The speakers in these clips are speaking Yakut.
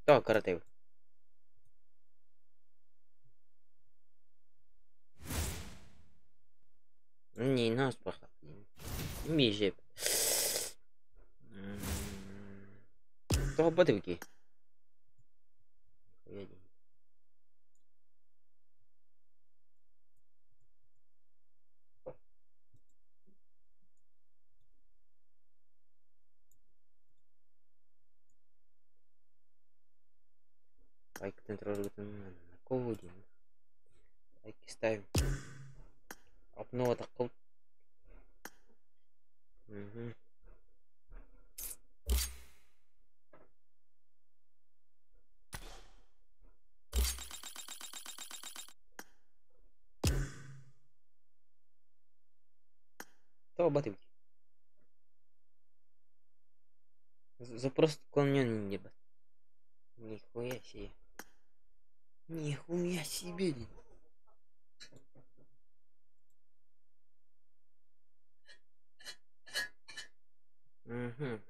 Тоҕо кыратыйбыт? Миижип. Тоҕо эбитий? Лайк контроль Лайки ставим. Обнова такой. Угу. Тоҕо батыбыт? Запрос отклонен, ебать. Нихуя себе. Нихуя себе. Угу.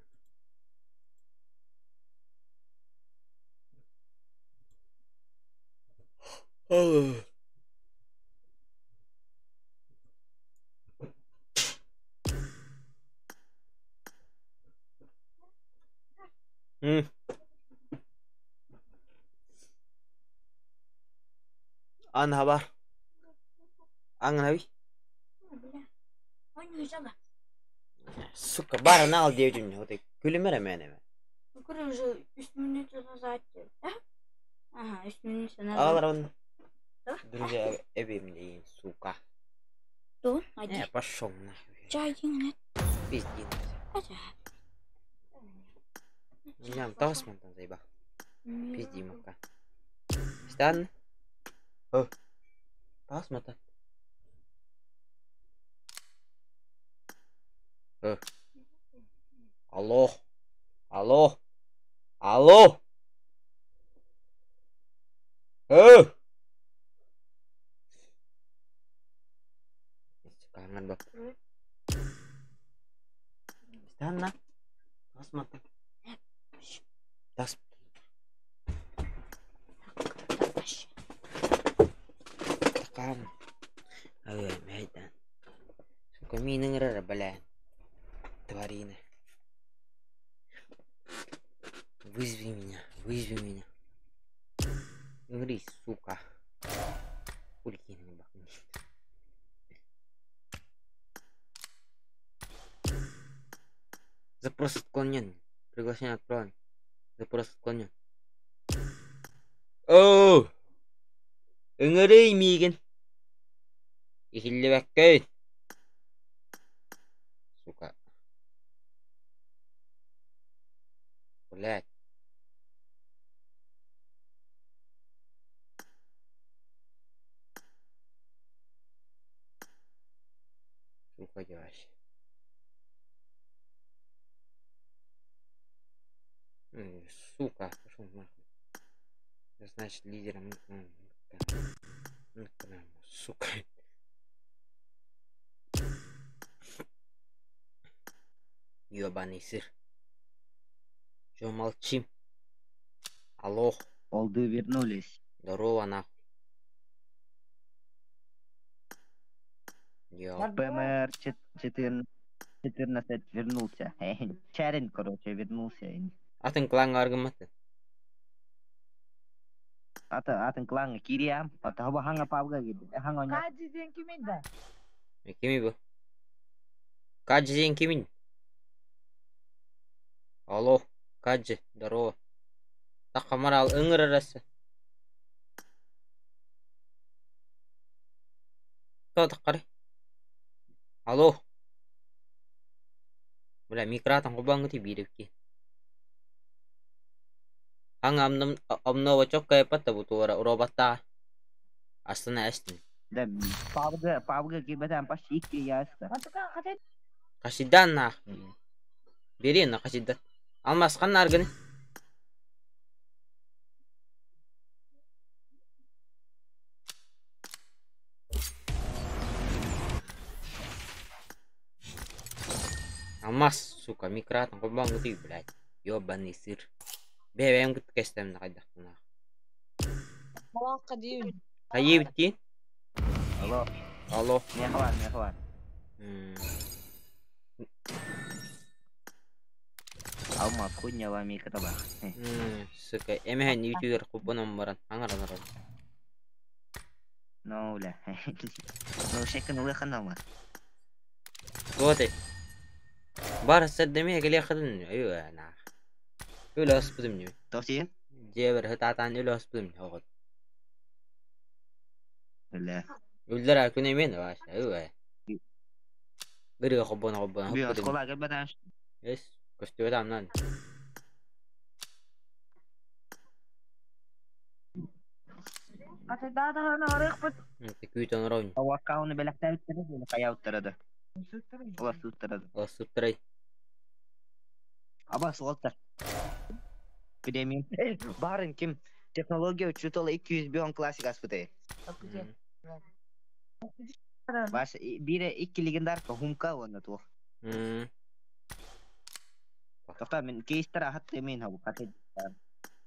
Ан хабар. Аңнави. Сука, бары нал диэбитим вот күлүмэр эмээн Уже үс минута назад, да? Ага, үс минута назад. Аҕалар Друзья, эбим, сука. Ту, Не, пошел нахуй. Чай, нет. Пиздин. Ням, тасман там заебал. Пизди, мука. Стан. О. Тасмата. О. Алло. Алло. Алло. О. Kangen bak. Sana. Tas mata. Tas. Tekan. Майдан. Сука, миин ыҥырара, бля. Тварина. Вызови меня, вызови меня. Ыҥырый, сука. Хули Запрос отклонен. Приглашение отправлен. Запрос отклонен. Оо! Ыҥырый миигин. Иһиллибэккин. Сука. Блядь. Сука, девайся. Сука, пошел нахуй. Значит, лидером. Сука. Ёбаный сыр. Чё молчим? Алло. Олды вернулись. Здорово, нахуй. Йо. ПМР 14 вернулся. Чарин, короче, вернулся. Атын клаҥҥа аргымматы. Ата атын клаҥҥа кириам. Ата хаба ханга павга киди. Ханга ня. Каджи диэн кимин да? Кими бу? Каджи диэн кимин? Алло, Каджи, здорово. Тахамарал ыҥырарасы. Кто таххары? Алло. Бля, микротон кубаңгыты биирепки. Аҥа обновочок кайпатта бутуора уробатта. Астына эстин. Да, павга, павга кибетен почти икки яста. Хасидан нах. Бери на хасидан. Алмас ханна аргыны? Алмаз, сука, микротон холбооҥҥутуй, блядь. Ёбаный сыр. Бэйэм кытта кэстэмнэ хайдахтанаах. Балаакка диибин. Хайыы диин? Алло. Алло. Миэхэ бар, миэхэ бар. Алмаз хуйня микро бар. Сука, эмэһэн үүтүгэр холбонон баран, аҥаран аран. Ну, бля. Ну, шекин улахан алмаз. Вот и. Бар сэрдэмиэ кэлиэххитин өйүө наах. Өлө оспутум ньү. Тоси? Дьиэбэр хытаатаан өлө оспутум оҕот. Бля. Үллэр күн эмиэн вообще өйүө. Бырыга холбоно холбоно Бу хоппутум. оскуола кэлбэтэ. Эс, көстүбэт амнан. Хатыдаа даҕаны барыахпыт. Күүтэн оронь. Аккаунты бэлэхтээбиттэрэ диэн хайаабыттара да. Олорсуттара да. Олорсуттарай. Аба суолтар. Премиум. Барын ким? Технология учутала 201 классик аспыты. Баш бире икки легендарка хумка уонна туох. Тоқта мен кейстер ахат мен хабу хаты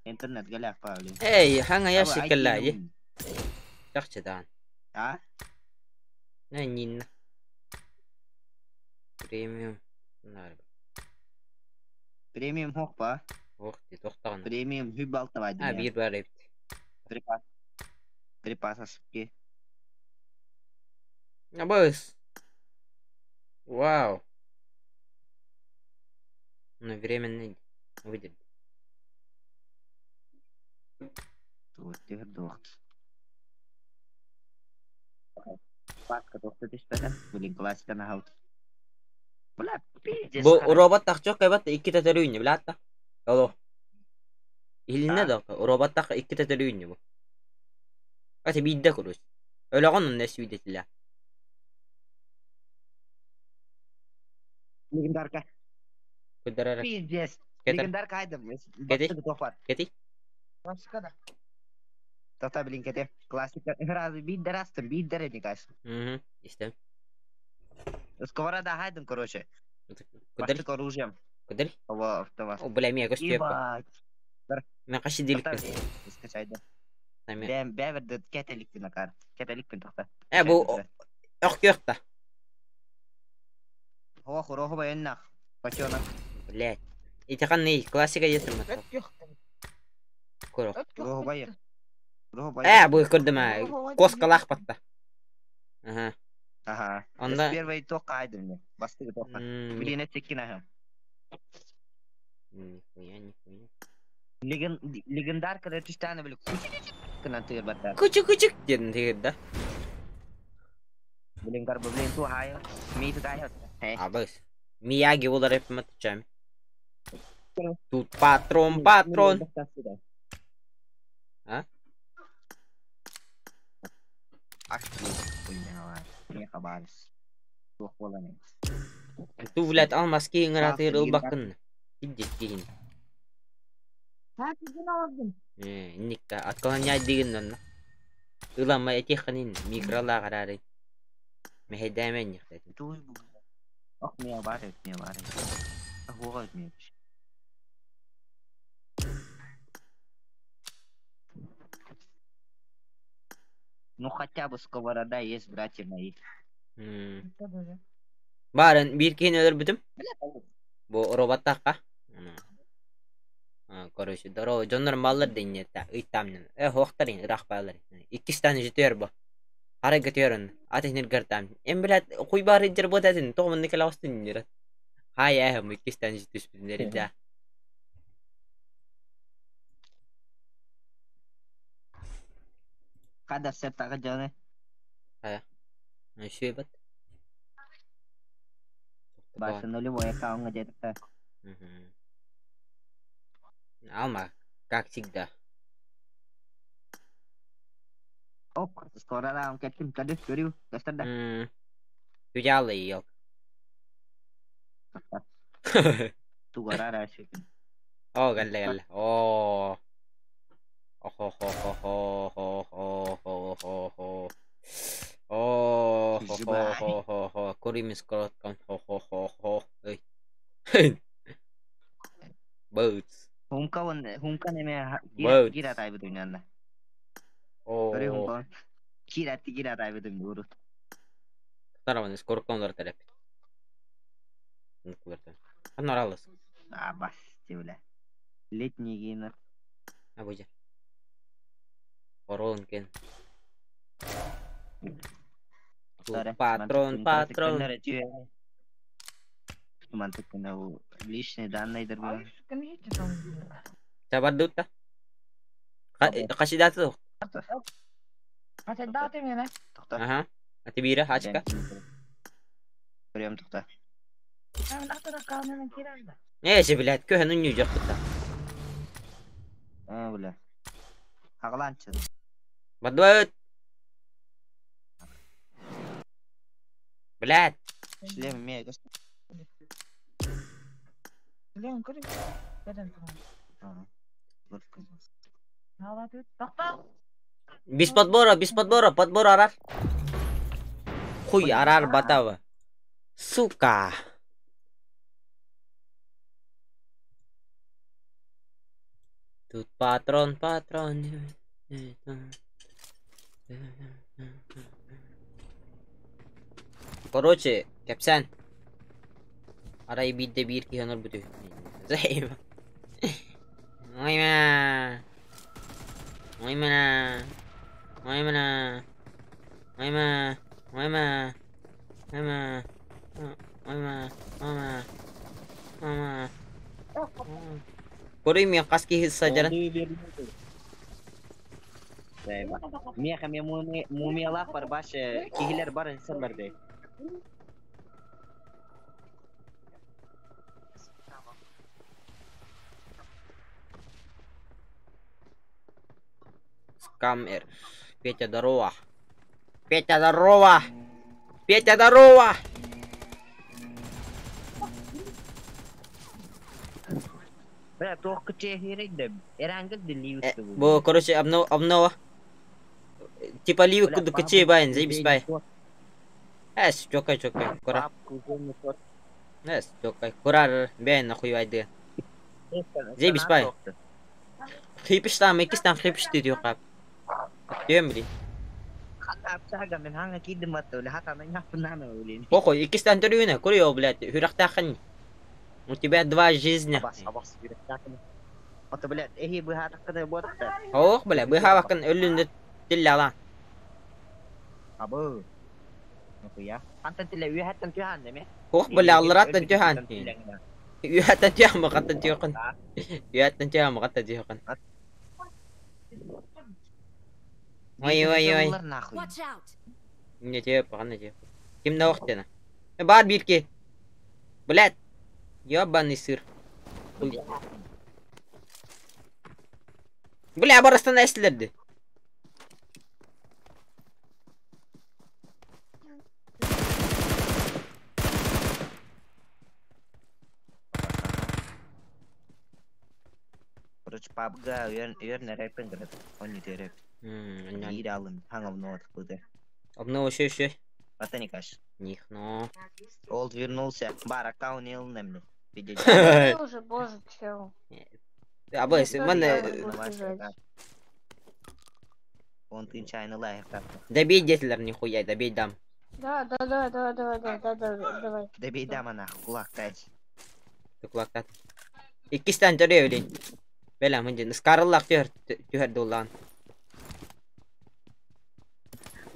интернет галях павлин. Эй, ханга ящик кэллээйи. Чахчыдаан. А? Нэ нинна. Премиум. Нар. Премиум хохпа. Ох, ти тохтаҕына. Премиум хүб балта А, байды. биир бар эбит. Припас. Припас аспки. Абыс. Вау. Ну, временный выделить. Туох дохт. Паска тохта түспэтэ. Блин, классика наһаут. Бля, пиздец. Бу робот тахчок кайбат икки төтөрүүннү билаатта. Алло. Илинне да робот тах икки төтөрүүннү бу. Ати биидде курус. Өлөҕөн онно сүйдетилэ. Легендарка. Кыдарара. Пиздец. Кетер. Легендарка айдым. Кети. Баттыгы Кети. Классика да. Тоқта, блин, кете. Классика. Разве биддер астым, биддер не кажется. Угу. Истем. Сковорода хайдым, короче. Кыдар. Баштык оружием. Кыдар. Ова, автомат. О, бля, мия көстүөппө. Ебать. Мен каши диликпин. Скачайды. Тами. Бэм, бэверді кетелікпін акар. Кетелікпін тоқта. Э, бу ох кёхта. Хо, хороху баяннах. Пачона. Блядь. Итахан не классика етим. Өт көхтөн. Көрө. Өт Роху бая. көхтөн. Роху бая. Э, бу көрдүм а. Коскалах батта. Ага. Ага. Онда Первый тоқ айдым мен. Бастығы тоққа. Блин, это ахым. Нихуя, нихуя. Легендарка да түстәні білік. Кынан тығыр батта. Кучук кучук дедин тегер да. Блин, карбы, блин, ту хайо. Мейті кайо. Абыс. Мияги болар эпим атычам. Тут патрон, патрон. А? Ту, блядь, алмаз кейин ыратыр ылбаккын. Идет кейин. Ха, киген алардым. Э, инникка отклонять деген онна. Ылама этиханин микрола карары. Мехедәмен яхтайтын. Ох, мия бар, мия бар. Хуга мия. Ну хотя бы сковорода есть, братья мои. Барын бир кейин өлөр бүтүм. Бу роботтакка. Короче, здорово. Дьоннор маллар дэннетта. Ыйтамнын. Э, хоқтарын, ырақ балар. Иккистан жетер бу. Арай көтөрөн. Атыһныр гартам. Эм блядь, хуй бар иджер ботатын. Тоғмын николаустын нират. Хай, э, иккистан жетүспүннер да. Када септага жаны. Үшөй бат. Башы нулевой аккаунтка где-то. Алма, как всегда. Оп, сковорода, он кеттим, кады, көрү, көстөрдө. Туялы ел. Тугарара шекин. О, галла галла. О. Охо хо хо хо хо хо хо хо хо. О, хо хо хо хо хо. Куримис короткан хо хо хо хо. Ой. Boots. Хумка неме Boots. кира тайбы дүйнәнне. Көрө О. хумка. Кира кира тайбы дүйнә урут. Тараван скорконлар тарап. Нукулар. Анаралыс. А бас бля. Летний геймер. А бу жер. Орон кен. Патрон, патрон. Мантык личные данные дыр. Табардутта. Кашидаты. Тохта. Ага. А ты бира, хачка. Прям тохта. Не, же, блядь, көһөн үннүү жок бутта. А, бля. Хагланчы. Бадуат. Блядь. Шлем ме. Без подбора, без подбора, подбор арар. Хуй арар батава. Сука. Тут патрон, патрон. Короче, капсан. Арай бидде бир ки хонор бүтү. Займа. Ойма. Ойма. Ойма. Ойма. Ойма. Ойма. Ойма. Ойма. Ойма. Корой мен қас кихи сажаран. Меха ме мумиялах бар баш кихилер бар инсанлар дей. Скамер. Петя, здорово. Петя, здорово. Петя, здорово. Бля, тоқ чехирик Эрангыл дили Бу, короче, обнова, обнова. Типа ливы куду кычей байн, заебись бай. Эс, чокай, чокай, кура. Эс, чокай, курар, бен нахуй вайды. Заебись бай. Хипиш там, икис там хипиш ти диокап. Тем бли. Похуй, икис там төрүнэ, курьё, блядь, хүрахтахань. У тебя два жизни. Ото, блядь, эхи быхатаккада ботта. Ох, бля, быхавакын өлүндө тилляла. Абы. Нахуя? Антан тиле үйәттен түйән деме? Ох, бля, аллараттан түйән. Үйәттен түйән мaqаттан түйән. Үйәттен түйән мaqаттан түйән. Ой, ой, ой. Watch out! Не тебе, погано тебе. Ким на охтена? Бар бирки. Блядь. Ёбаный сыр. Бля, барыстан эслерди. Короче, PUBG үйер үйер нерепен кирет. Он тереп. Биир алым, хаң обнова тыкпыты. Обнова еще еще. Батаникаш. Нихно. Олд вернулся. Бар аккаунт немне. Ты уже, боже, чел. Абы, мен Он тынчайны лайк добей детелер нихуя, добей дам. Да, да, да, да, давай, да, да, да, давай. Добей дам ана, кулак тайч. Кулак Иккистен төрүө билин. Бела мындин скарыллак түһэр түһэр дуллаан.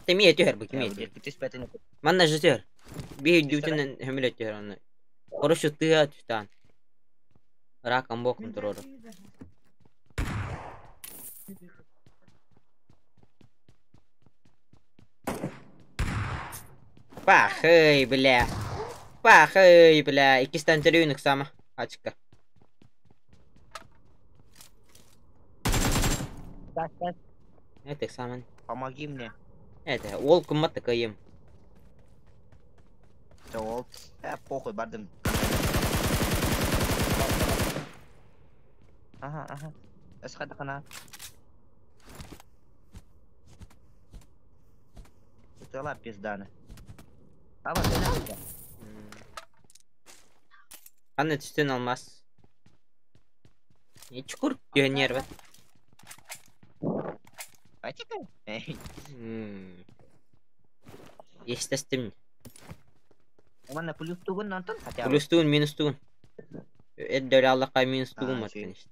Темие түһэр бу кимие. Манна же түһэр. Би дүүтүнэн хөмүлө түһэр оны. Короче тыа түстаан. Ракам бокум турору. Пахай, бля. Пахай, бля. Иккистен төрүүнүк сама. Ачка. Это саман. Помоги мне. Это, ол кыммат такайым. Да ол, похуй, бардым. Ага, ага. Эсхадахана. Это пиздана. А вот это. Ханна түстэн алмаас? Чукур түһэн нервы. Ачика. Естественно. Манна плюс тугун онтон хотя бы. Плюс тугун, минус тугун. Эддер Аллахка минус тугун А, мат, конечно.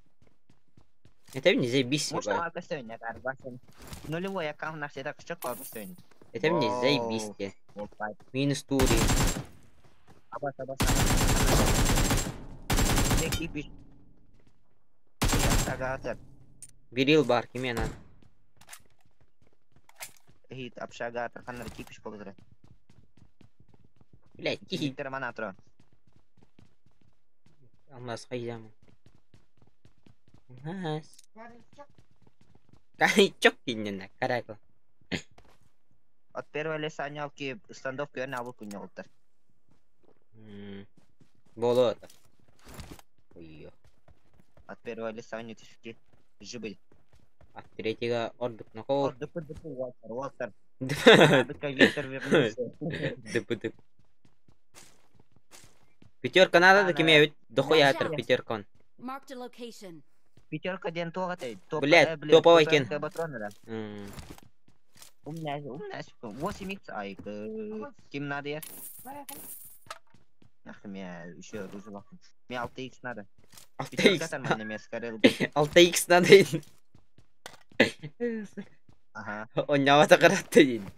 Это не заебись, Может, ебать. а костюм арбасен. Нулевой аккаунт на все так что костюм. Это мне заебись, те. Вот так. Минус тури. Абас, абас, абас. Кипиш. Общага Берил бар, киме надо. Хит, общага, ханнар кипиш ползра. Блядь, тихий. Виктор Манатро. Алмаз хайдам. Алмаз. Чок киннена, каракла. От первого лица нялки стандов көрін алып күн олтыр. Болото. Ой, От первого лица не түшки. Жибы. От третьего ордук на кого? Дп, дп, Уолтер, Уолтер. Быка Виктор вернулся. Дп, дп. Пятерка надо, да кеме ведь дохуя Watch out. пятерка он. Marked a location. Пятерка ден тоғатай. Блядь, топовый кен. Патроны, да. Умная, умная. 8 х ай, ким надо я? Ах, меня еще оружие. Мне 6 х надо. 6 Пятерка нормально, мне скорее. 6 надо. Ага, Оннявата каратты дейін.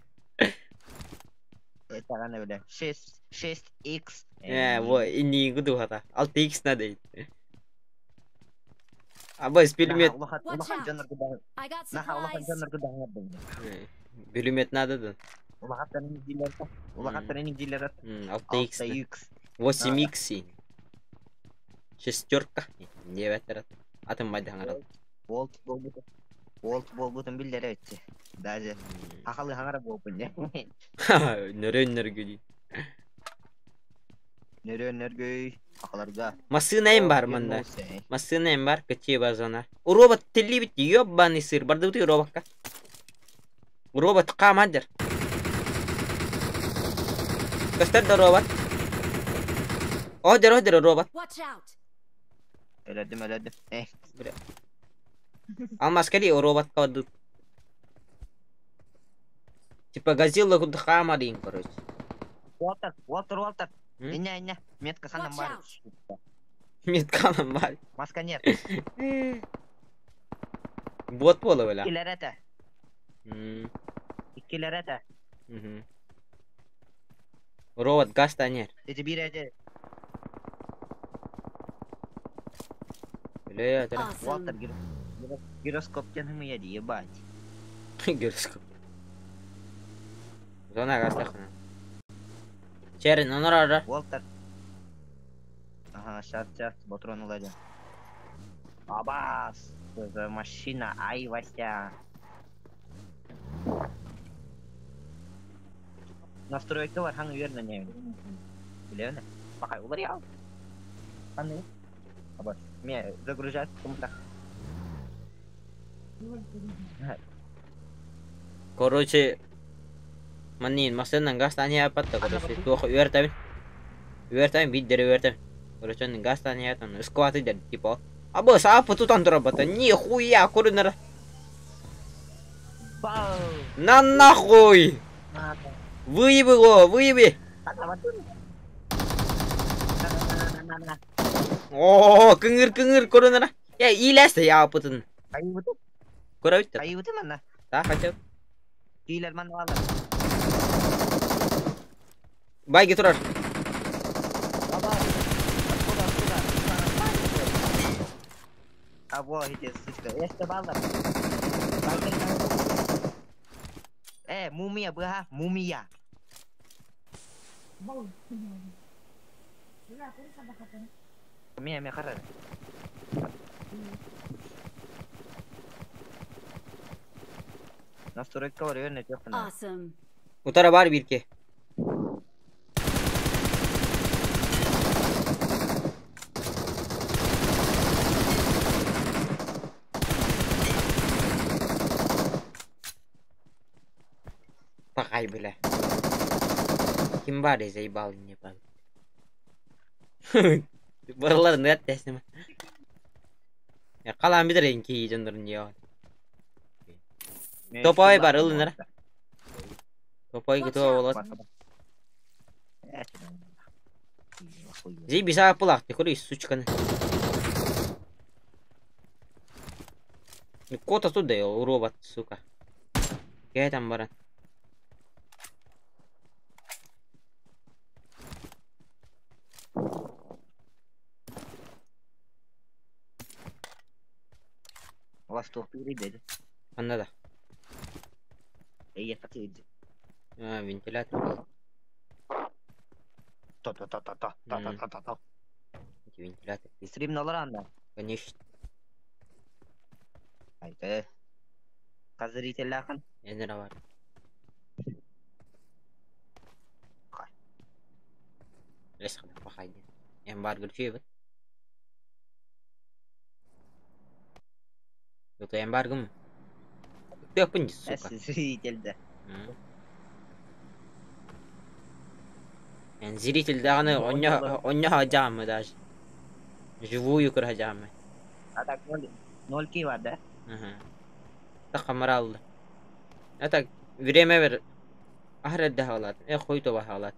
это рано, бля. 6, 6 х. Во, инни гуду хата. 6 надо. Абай, пулемет. Watch out. I got supplies. Пулемет надо да. 6 6 8 х. Шестерка. Не ветер. Атым майда хаңарал. Болт болбут. Болт болбутун билдер өтчү. Даже акалы хаңара болбун не. Нөрөн нөргү. Нөрө нөргөй акаларга. Масына им бар манда. Масына им бар, каче базана. У робот телли бит, ёбаный сыр. Барды бут роботка. Робот камадер. Кастар да робот. Одер, одер робот. Watch out. Өлөдүм, өлөдүм. Алмаз кали робот каду. Типа Газилла куда хамарин, короче. Уолтер, Уолтер, Уолтер. Иня, иня. Метка ханам Watch бар. out. Метка ханам бар. Маска нет. Бот бола бля. Иккилер это. Иккилер это. Робот газ танер. Эти бир эти. Бля, это. Уолтер Awesome. гироскоп тянымы яди, ебать. Гироскоп. Зона газ тахна. Черен, он рара. Уолтер. Ага, сейчас, сейчас, патрон уладим. Абас! Что за машина? Ай, Вася. Настройка бар, ханы верно не. Билене. Пока улар ял. Ханы. Абас. Ме загружать кому-то. Короче, манин, масеннан газ тани апатта, короче, туох үертәбин. Үертәбин, биддер үертәбин. Короче, он газ тани атан, скваты дер, типа. Абы, сапы тут андырабата, нихуя, курыныр. Бау! На нахуй! Надо. Выеби его, выеби! На-на-на. О, кыңыр, кыңыр, курыныр. Я иләсте я пытын. Айыбыты, Көрәбит. айыбыты манна. Та, хотя. Кийлер манна алар. Байги турар. Баба. Откуда, откуда? А во, иди, сучка. Эсте балдар. Мумия, быха, мумия. Мия, мия, хара. Настройка бар, верно, тёхна. Awesome. Утара бар бирке. Пахай, бля. Ким бар, заебал, не пал. Барыларын ыат тэсим. Халаан битер ин ки дьоннорун дьиэ. Топой бар ылынара. Топой Watch кытыа out. болот. Зи биса пулах ты кури сучканы. Кота туда робот, сука. Я там баран. Восток dedi. Анна да. Ey fatid. А, вентилятор был. Ta ta ta ta ta ta ta ta ta. Вентилятор. Стрим налар анда. Конечно. Haydi. Хазрителлахан. Энера бар. Лес хада пахайди. Эмбарго чуебет. Это эмбаргом. Ты пынь, сука. Зритель да. Эн зритель даганы оньо хажамы даже. Живую кыр хажамы. А так ноль ноль ки бар да? Ага. Так камаралды. Это время бер ахредде халат. Э хуй то халат.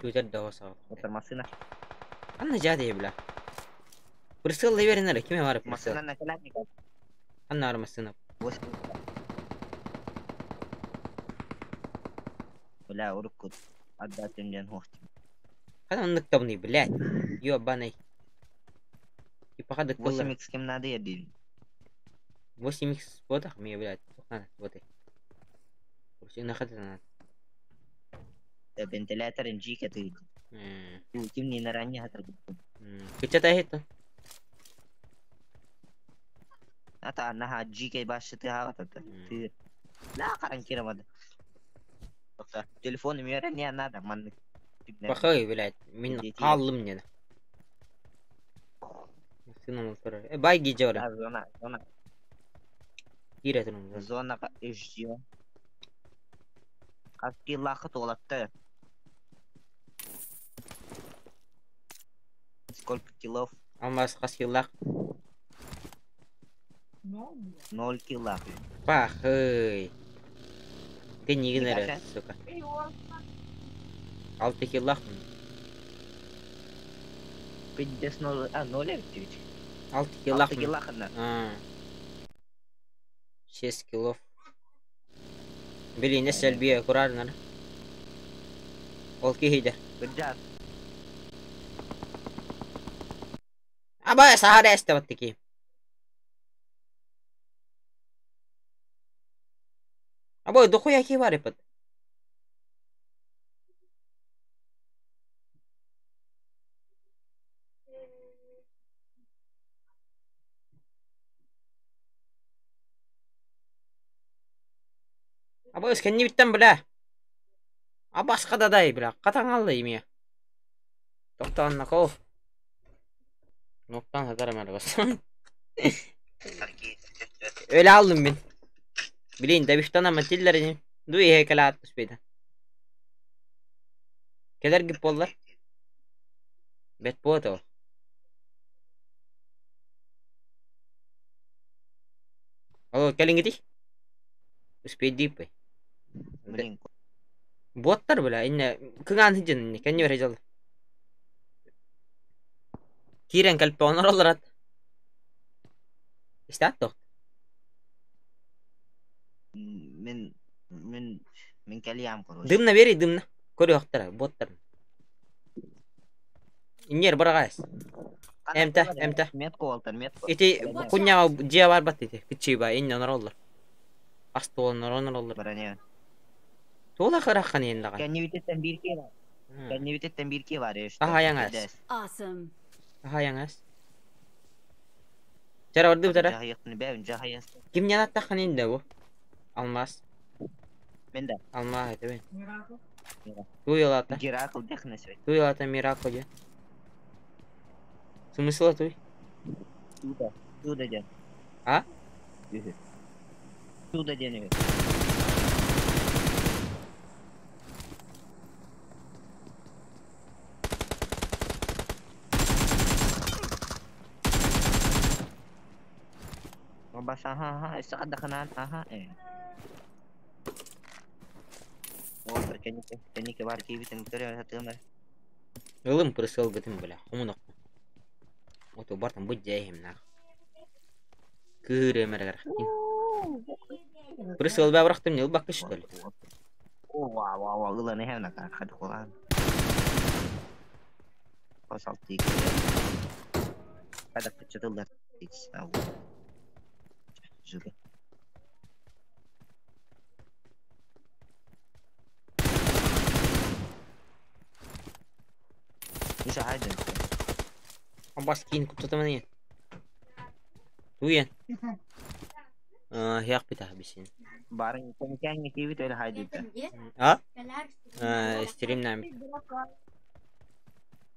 Чутер да сау. Отыр машина. Анна жады бля. Прысыл веренер киме бар прысыл. Машина накалатник. Анна бар машина. Бля, уруккут. Отдать им хохти. Хана оннук табны, блядь. Ёбаный. И пока до 8x кем надо я дим. 8x вот мне, блядь. Надо, вот и. Короче, нахады надо. Вентилятор NG каты. Ким не наранье хатар. Кычата это? Ата наха GK башты хавата. Ты. La карантина мады. Телефон мера не надо, ман. Пахай, блядь, мин каллым не. Сыном турар. Бай гижора. Зона, зона. Кире турун. Зона HD. Каски лахы толатты. Сколько килов? Алмаз каски лах. 0 килах. Пахай. Ты не генерер, сука. 6 килах. Пиздец 0, а 0 ведь. 6 килах. 6 килах на. 6 килов. Блин, не сэлбие курарнар. Ол кихидер. Биржа. Аба сахара эстебат таки. Аба дохуя ки бар ипат. Аба өскенни биттен бля. Абас кададай бля. Катаңалды име. Токтан наков. Ноктан хатарым арабас. Öyle aldım ben. Bilin de bir ama tillerini. Du heykel atmış bir de. Keler gibi bollar. Bet bu da. Alo gelin gidik. Успей дипы. Блин. Боттар бля, инне кыган хижин инне кенни бер жал. Кирен калпе онор олар ат. Истат тохт. Мен мен мен калиям короче. Дымна бери дымна. Көрү хактар боттар. Иннер барагас. Эмте, эмте. Метку алтар, метку. Ити куня жия бар бат ити. Кичи ба инне онор олар. Асты онор онор олар. Броня. Тула хыраххан енді. Кенни битеттен бир ки бар. Кенни битеттен бир ки бар. Аха, яңас. Awesome. Аха, яңас. Жара барды бутара. Жахаяктын бәбин жахаяс. Ким янаттахан енді бу? Алмаз. Мен да. Алмаз это бен. Туй алата. Геракл дехнес. Туй алата Миракл же. Смысл туй? Туда. Туда ден. А? Туда ден. Бас аха аха өссө хадахынаан аха э. О, кэнники кэнники бар киибитин көрө сатыам эрэ. Ылым прысылгытын бля, хомунохпун. Ото бартан бу дьээһим нах. Кыырыам эрэ Прысыл бабрахтым не ылбакка что ли? О, вау, вау, вау, ылан иһэн ака хадыхулаан. Хос алтыы Хадак кыччатыллар. Жуга. Миша хайден. Абас киин куттатаман Туйен. Хиах питах бисин. Барын кэнкэнгэ киибит өлө хайдыта. А? Стрим нам.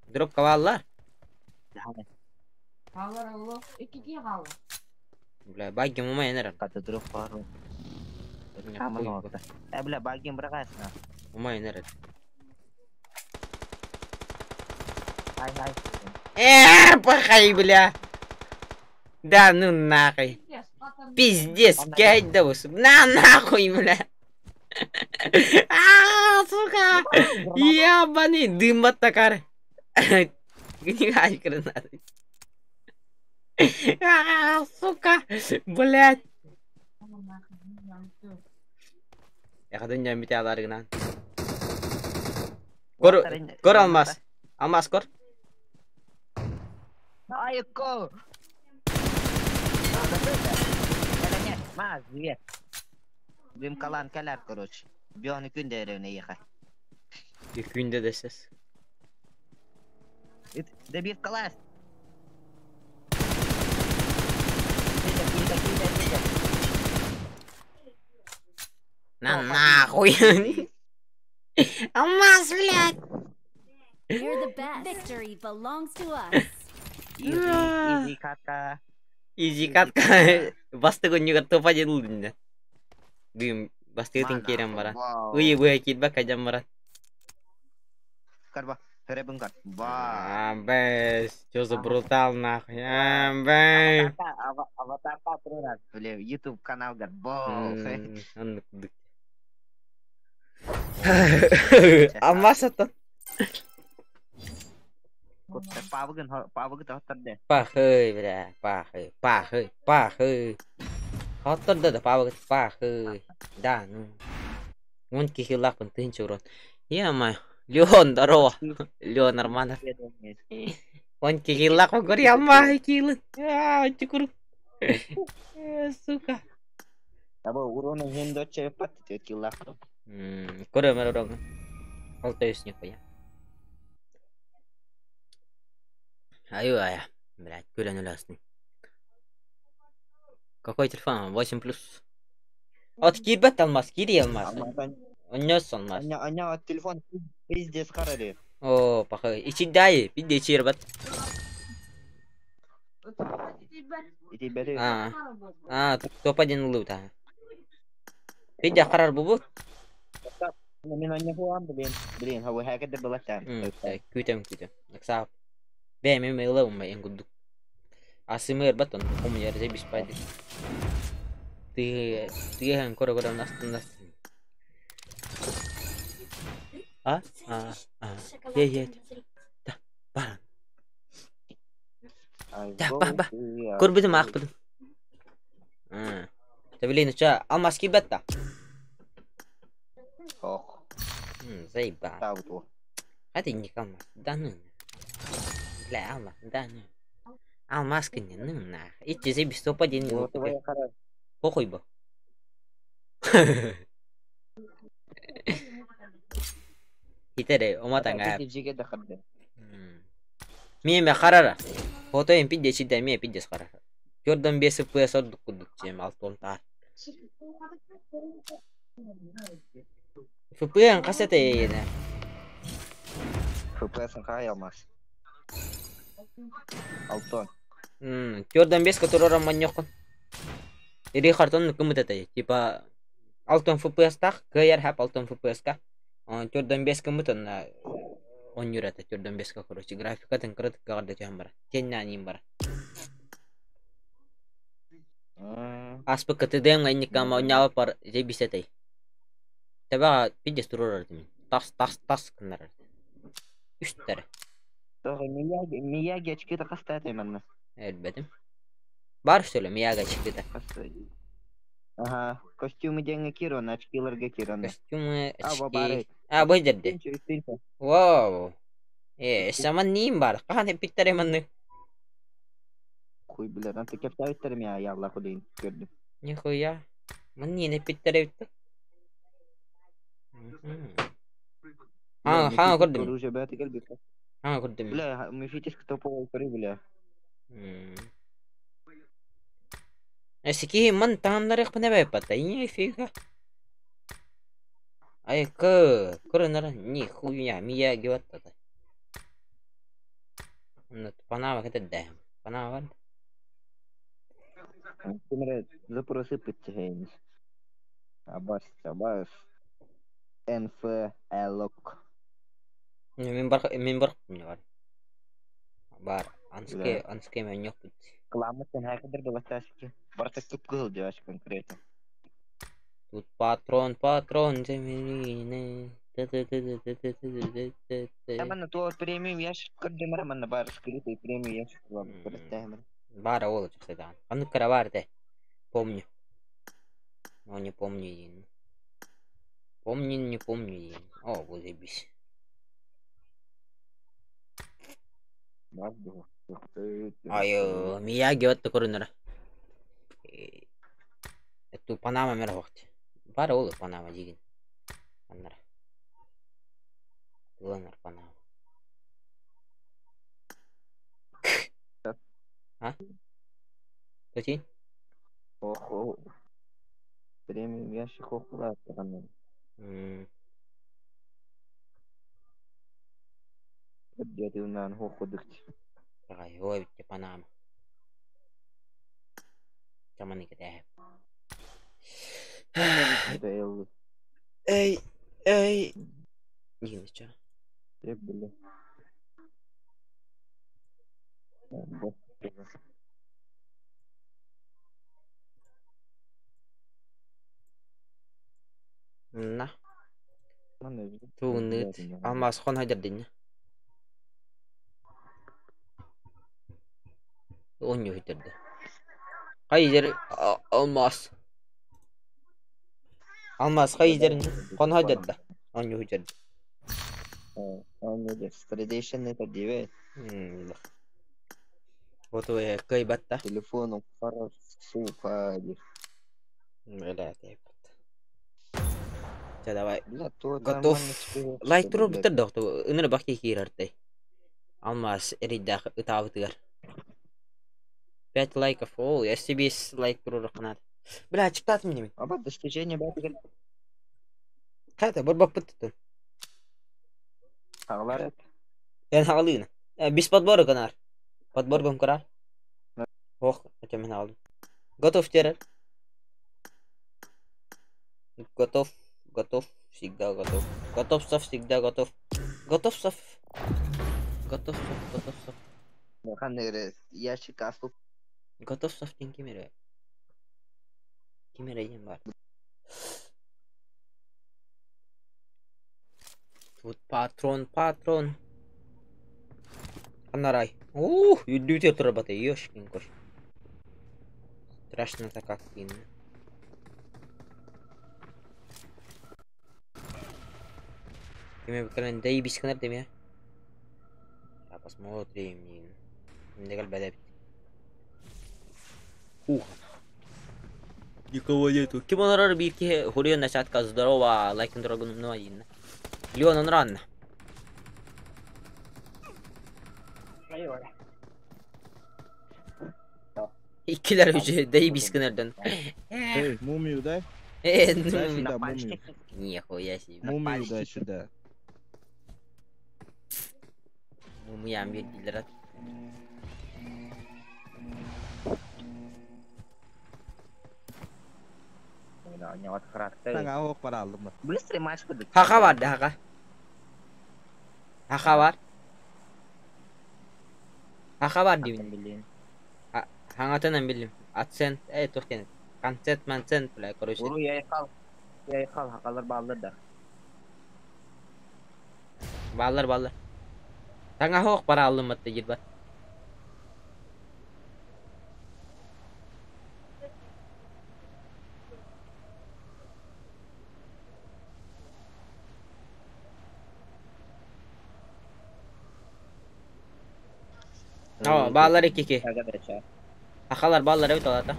Дроп каваллар. Хаалар алло. Икки хаалар. Бля, багги мума энер. Ката дроп бар. Камын орта. Э бля, багги бырагасына. Мума энер. Хай хай. Пахай, бля. Да ну нахуй. Пиздец, кайда да На нахуй, бля. А, сука. Ебаный дым от такар. Гнигай гранаты. А, сука. Блядь. Yakadın bir tane alargынан. Кор, кор алмаз. Алмаз кор. Айко. Маз, привет. Дым калан калар, короче. Бионы күндө эревне еха. Күндө десес. Добив калас. На нахуй. Алмаз, блядь. We're the best. Victory belongs to us. Easy, easy катка. Easy катка. Бастыгы нюгар топа дедилдин. Дым бастыгы керем бара. Уй буя китба кajам бара. Карба, хребен кар. Ба. А, бэс, чё за брутал нахуй? А, бэй. Аватар патрона. Бля, YouTube канал гар. Бо. Алмаз аттан. Павыгын, павыгы тоттырды. Пахы, бля, пахы, пахы, пахы. Хоттырды да павыгы, пахы. Да, ну. Он кихилакпын тынчы урон. Е-мое. Леон, здорово. Леон, нормально. Он кихилакпын, говори, алмаз килын. А, чукур. Сука. Таба урона хендо чепат киллак. Көрөм урон. Алты үс нихуя. Аю ая. Блядь, күлен өлөсүн. Какой телефон? 8 плюс. От кирбет алмаз, кири алмаз. Оннёс алмаз. Аня телефон пиздец харали. О, пахай. Ичи дай, пиде ичи рбат. А. А, топ один лута. Пиде харар бубу. Мен аня хуам, блин. Блин, хавы хакет было там. Күтем, күтем. Аксап. Бе, мен мейлавым мен гудук. Асымыр батон, ком я заебись пойди. Ты ты кора кора нас нас. А? А, а. Е, е. Да, баран. Да, ба, ба. Көрбүтүм аақпытым. Табилин ча алмаз кибетта. Ох. Заеба. А ты не алмаз. Да ну. Бля, алмаз, да ну. Алмаз не, ну нах. Ичи заебись топ один. Похуй бо. Хитере, оматанга. Миэме харара. Фото им пидде чиде мие пидде харара. Jordan 5 FPS ордук курдук чем алтон таар. FPS касета ене. FPS кай алмаз. Алтон. Jordan 5 который романёкон. Ири хартон кымытата типа алтон FPS тах, КР хап алтон FPS ка. Jordan 5 кымытан он юрата Jordan 5 ка короче графикатын кырыт кагарды тем бара. Тенна ним бара. Аспыкка ТДМ-ҥа инниккэ оонньообоппор заебись этэй. Төбөҕө пиздец туруорар этим. Тас тас тас гыннарар. Үстэрэ. Тоҕо Мияги, Мияги очкита хастаатый манна? Өлбөтүм. Бар что ли Мияги очкита? Хас Ага, костюмы диэҥҥэ киир уонна очкиларга киир онно. Костюмы, А, очки. бары. А, бу дэрди. Үстүнчэ, үстүнчэ. Вау. Э, саман ниим бар. Хаһан эппиттэрэ манны? Хуй билэр, анты кэпсээбиттэрим я ялла худыйын көрдүм. Нихуя. Манны эппиттэрэ эбит. Бля, А, хаҥа мифическое көрдүм. оружие бэйэтэ кэлбит. Хаҥа көрдүм. Бля, мифический топовый көрүү, бля. Эсики ман тааннарыахпын эбэппата. Нифига. Ай, кы, кырынара, нихуя, мия гиваттата. Панава кэтэрдээм. Панава бар. Кимэрэ запросы пытчэйнис. Абас, абас. НФ Элок. Мин бар, мин бар, бар. Бар, анске, анске мен пут. Кыламмыт хакер быластаашки. Барта кып кыһыл деваш конкретно. Тут патрон, патрон, землины. Манна туох премиум ящик көрдүм манна бар скрытый премиум ящик көрдөм. Бара ол чахсайдаан. Ханнык кара бар те. Помню. Но не помню един. Помню, не помню един. О, вот заебись. Ай, Мияги отто көрүнөр. Эту Панама мер вакт. Бар ол Панама деген. Аннар. Тыланар Панама. А? Точи? Охо. Премиум ящик охула атыганын. Дедүнан хохудук. Ай, ой, битте Панама. Чаманы кете. Бейл. Эй, эй. Нигин ча. Бля. На. Тугунныт. Алмаз хон хайдардын. Онню хитерди. Хайдер алмаз. Алмаз хайдерин хон хайдерди. Онню хитерди. Предation это 9. Вот кыйбатта. Телефону сука. Бля, давай. Бля, то Готов. Лайк турур битер доктор. Ыныр бакки киирартай. Алмаз эридах ытаабытыгар. 5 лайков. О, я себе лайк турур канат. Бля, читать мне. Аба достижение бәтигер. Ката бар баппыт. Хагалар. Я хагалыны. Бис подбора канар. Подбор гом карар. Ох, это мен алдым. Готов терер. Готов, готов, всегда готов. Готов, сов, всегда готов. Готов, сов. Готов, сов, готов, сов. Ханыр ящик аспып. Готов, сов, тин кимере. Кимере ден бар. Тут патрон, патрон. Анарай. Ух, үйдүтер турабаты, ёшкин кош. Страшно-то как видно. Кеме бікілін дәй бискінер деме. Я посмотрим. Негал бәдәбит. Ух. Никого нету. Ким онорор бирки хурион насятка здорово, лайкын дорогун ну один. Леон он ран. Иккилер үчү дәй бискінерден. Эй, мумию дай. Дай сюда мумию. Нихуя себе. Мумию дай сюда. Мумиям бердилер. Саңа ок бар алдым. Быстрый матч кудык. Хака бар да хака. Хака бар. Хака бар деймин. Билин. Хаңатынан билим. Акцент, тохтен. Концерт, манцент, бля, короче. Уру яйхал. Яйхал хакалар бааллар да. Бааллар, бааллар. Таҥаһа суох барааллыммат да диир. О, бааллар икки. Ахалар бааллар эбит олата.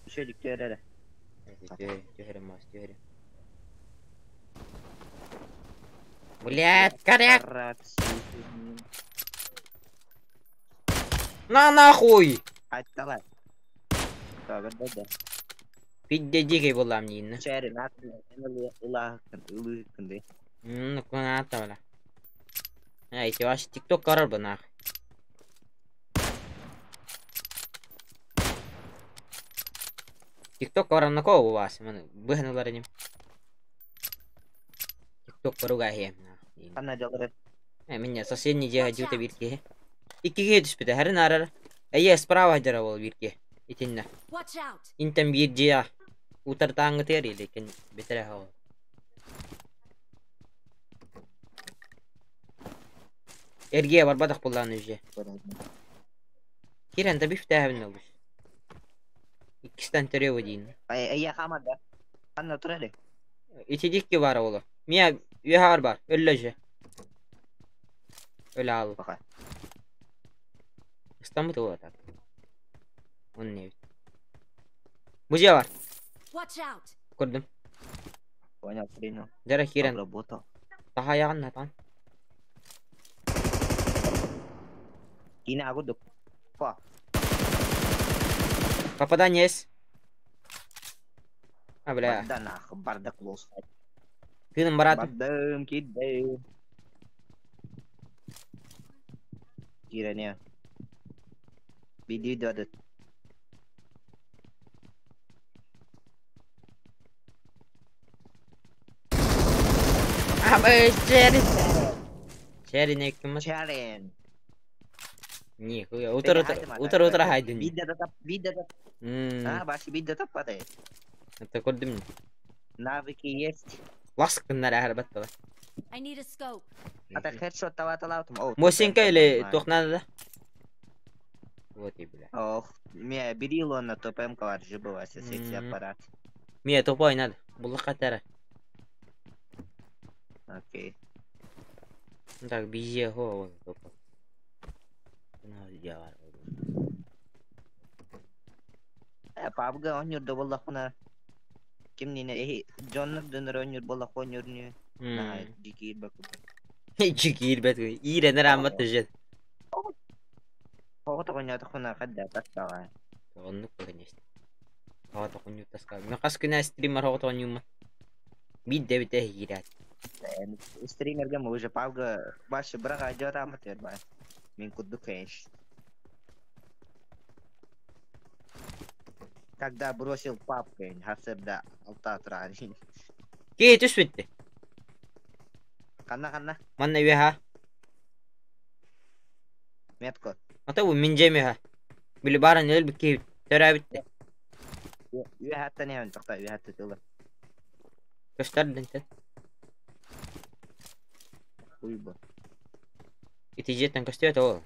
Шелик түһэрэ. Түһэрим мас, түһэрим. Блядь, коряк! На нахуй! Айтталар. Да. Пидде дикий буоллам диинна. Чәрин ылыыккын дии. Кунаата бала. Ай, ти ваш тикток карар бы нах. Тикток карар на кого у вас? Маны быһаналар иним. Тикток каруга хем. Ханна дьалары. Меня соседний дьиэ дьута биир киһи. Икки киһи түспүтэ, хәрин арар. Эйе, справа дьара бол биир киһи. Итиннэ. Watch out! Интен биир дьиэ. Утартааҥҥытыгар или битэрэ хол. Эргиэ барбатах буллаан үже. Кирен да бифтээбин олус. Иккистен төрүө диин. Эйе хамар да. Ханна турары. Ити дикки бар ола. Мия үһаар бар. Өллө же. Өлө ал. Баха. Ыстаммыт ола так. Он не. Бу дьиэ бар. Watch out! Көрдүм. Понял, принял. Дьара кирен. Обработал. Тахаяҕын натан. Киинэ агудук. Па. Попадание есть. А, бля. Барда нах, барда клоус. Тыным баратым. Бардым, киддым. Кирене. Биди дадыт. А, б, Черри. Черри не ким. Чарен. Не, хуя. Утыр утыр утыр утыр хайдын. Бидде тап, бидде тап. А, баши бидде тап падай. Это көрдүм. Навыки есть. Ласкыннар әһәр баттала. I need a scope. Ата хедшот таваталаутум. О. Мосинка или туох надо да? Вот и бля. Ох, ме берило на ТПМ калар жибылася секси аппарат. Мия тупой надо. Буллакка тара. Окей. Так, бизия хо тупой. Пабга онньур да буоллахпына кимнине эһи дьоннор дөнөр онньур буоллах онньурнүү наһаа дьикиирбэт Дьикиирбэт иирэнэр ааммат түжет. Оҕото оонньоотохпуна хадда тастаҕа. Оннук конечно. Оҕото оонньуу таска. Мен хас күнэ стример оҕото оонньууммун. Биир да эбитэ иирээт. Стримерге уже пабга башы быраҕа дьоотааммат баа. Мин курдук конечно. Когда бросил папкой, хасырда алтатрани. Кии түспүттэ. Ханна ханна. Манна үөһэ. Метко. Ата бу мин дьиэм үөһэ. Били бааран өлбүт киһи төрөөбүттэ. Үөһэттэн иһэн тоқта үөһэттэ тылы. Көстөр дэнтэн. Уйбу. Ити дьиэттэн көстүөт ол.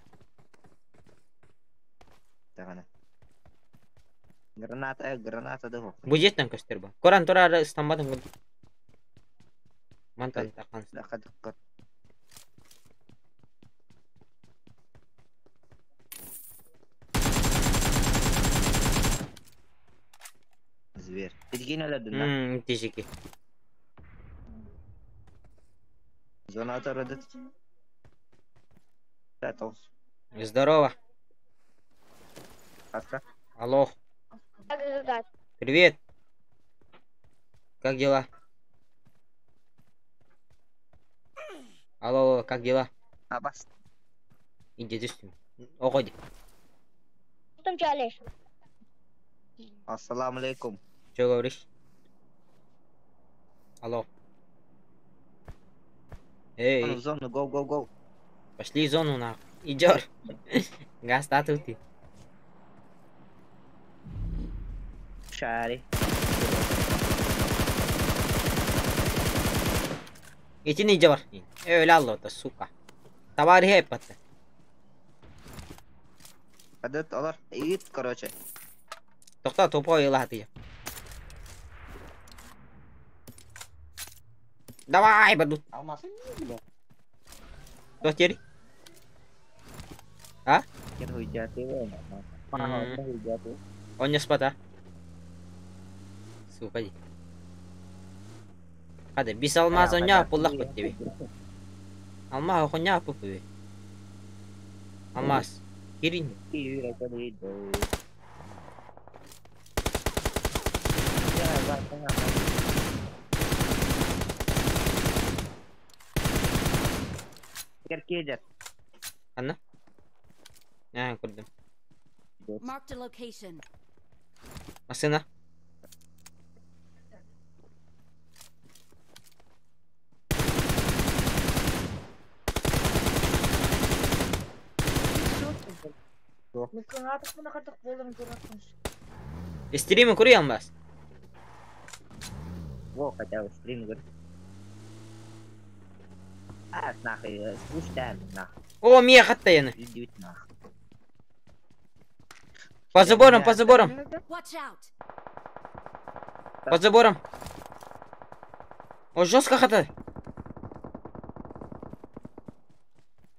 Тагана. Граната, граната да хок. Бу дьиэттэн көстөр бу. Коран турар ыстамматын курдук. Мантан тахан. Дахадыкка. Зверь. Билгин өлөдүн да? Тишики. Зона отородит. Здорово. Аска. Алло. Привет. Как дела? Алло, как дела? Абас. Иди түстүм. Оҕо Там чалеш. Ассаламу алейкум. Что говоришь? Алло. Эй. В зону, го, го, го. Пошли в зону, нахуй. Идёшь. Газ, ты. Шари. Итини дьэ бар. Өлө аллота, сука. Товарищ эппатта. Адыт олор. Ыыт, короче. Тохтоо, тупой ылаатыйа. Давай, бадут. Алмазы не бля. Кто теперь? А? Он не спата. Сука. Hadi biz almaz onya pullak bitti. Alma onya pupu. Алмаз. Кирин. Анна? А, көрдüm. Marked a location. Машина. Стримы кури алмаз. Во, хотя бы стрим, говорит. А, нахуй, слушай, нахуй. О, мия хатта яны. Идите нахуй. По заборам, по заборам. Watch out. По заборам. О, жестко хата.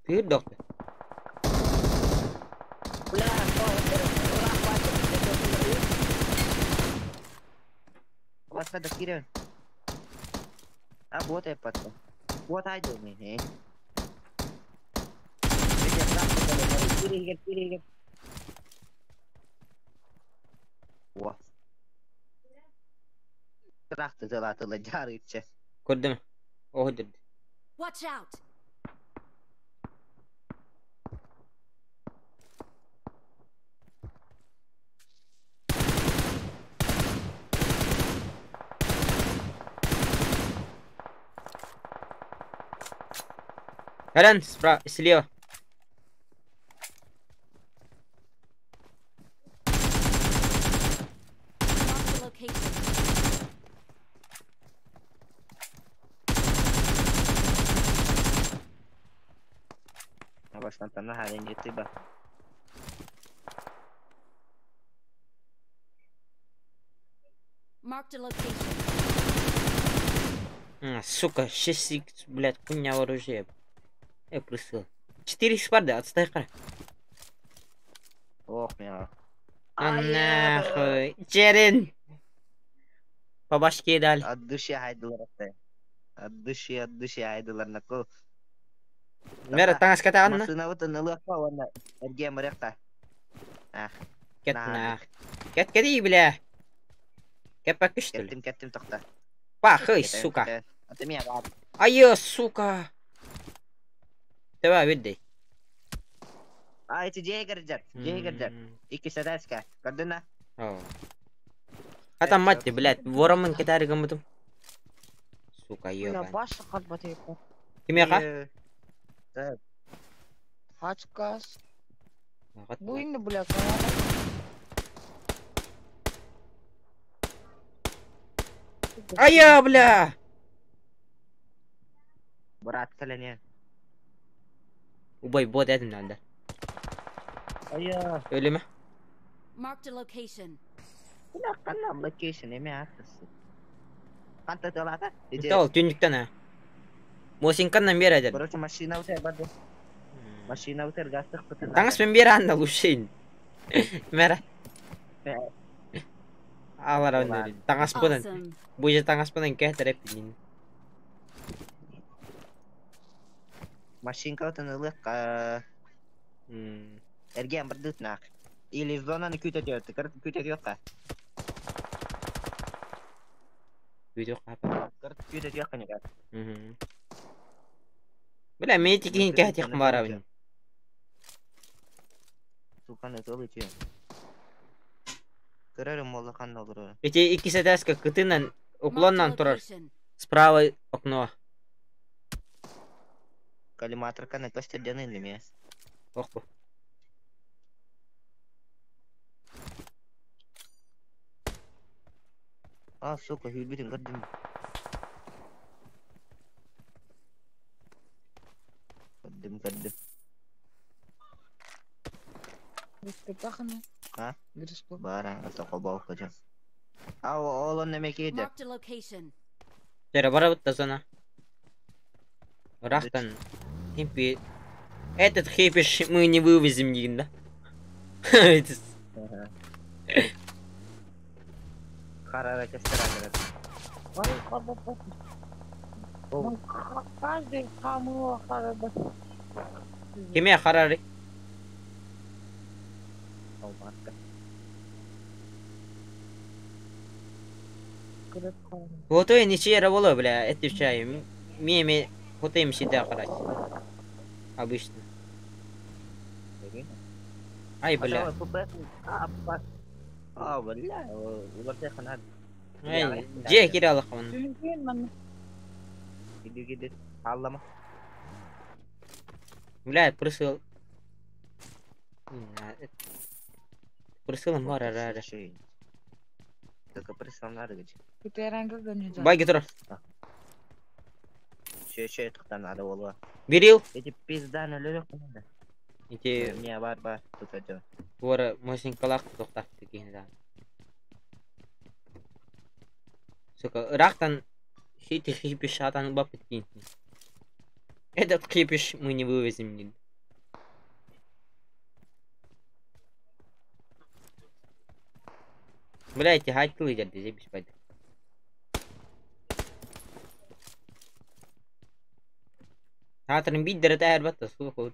Ты доктор. Басқа да кирен. А вот я потом. Вот айду не. Көрдүм. О, деді. Watch out. Хелен, справа, слева. Marked a location. Marked a location. А, сука, 6 блядь, хуйня оружие. Я просил. 4 спарда, отстай кара. Ох, меня. А нахуй. Черен. По башке дали. От души айдылар. От души айдылар на кол. Мера таңас ката анна. Машина вот на лапа, он эрге морякта. Ах. Кет на. Кет кеди, бля. Кет пакы что ли? Кеттим, кеттим тохта. Пахай, сука. А ты меня ладно. Айо, сука. Давай, види. А, эти джейгер джет, джейгер джет. Ики садаска. Көрдүнэ? А там мать ты, блядь, воромын кетари гымытым. Сука, ёбан. Баша қалбаты. Кимеха? Хачкас. Буйны, блядь. Ая, бля! Брат, калене. Убай, бот этим надо. Ая. Öyle mi? Marked a location. Канна location эме атысы. Канта талата? Тол, түнүктен а. Мосинканнан бер эдер. Короче, машина утер барды. Машина утер гастык кытын. Таңас мен бер анда лучше. Мера. Алар анда. Таңас будан. Бу же таңас будан кәтереп бин. Машинка утын ылык. Эрген бир дытнак. Или зонаны күтөтөт, күтөт жокка. Күтөт капа. Күтөт жокка неге. Бля, мен тикин кәтик барабын. Суканы толы че. Көрөрүм болду кандай болор. Эти ики садаска кытынан уклоннан турар. Справа окно. Коллиматор каны көстөрдөн элеме. Охпу. А, сука, hűlbütün gördüm. Gördüm, gördüm. Гриспетаханы. А? Гриспо. Бара, ата hocam. А, ол неме киде. Marked a location. Тера бара бутта зона. Рахтан. Химпи. Этот хипиш мы не вывезем нигде. Харара кестер Каждый хамыла харада. Кеме харари? Вот и ничья работа, бля, это чай. Меме, вот им всегда харать. Обычно. Ай, бля. А, бля, улар Эй, же киралык он. Иди, иди, аллама. Бля, прысыл. Прысылым бар ара. Только прысыл надо гыч. Байги тур. Че, че, тықтан надо болуа. Берил. Эти пизданы лөрек надо. Эти... Не, бар, бар, тут это. Бора мосинкалак тоқтақты кейін да. Сука, рахтан хити хипиш атан бап кеткен. Этот кипиш мы не вывезем. Бля, эти хайтылы дерди, зебись пойду. Хатрын биддер тәр батта, сука.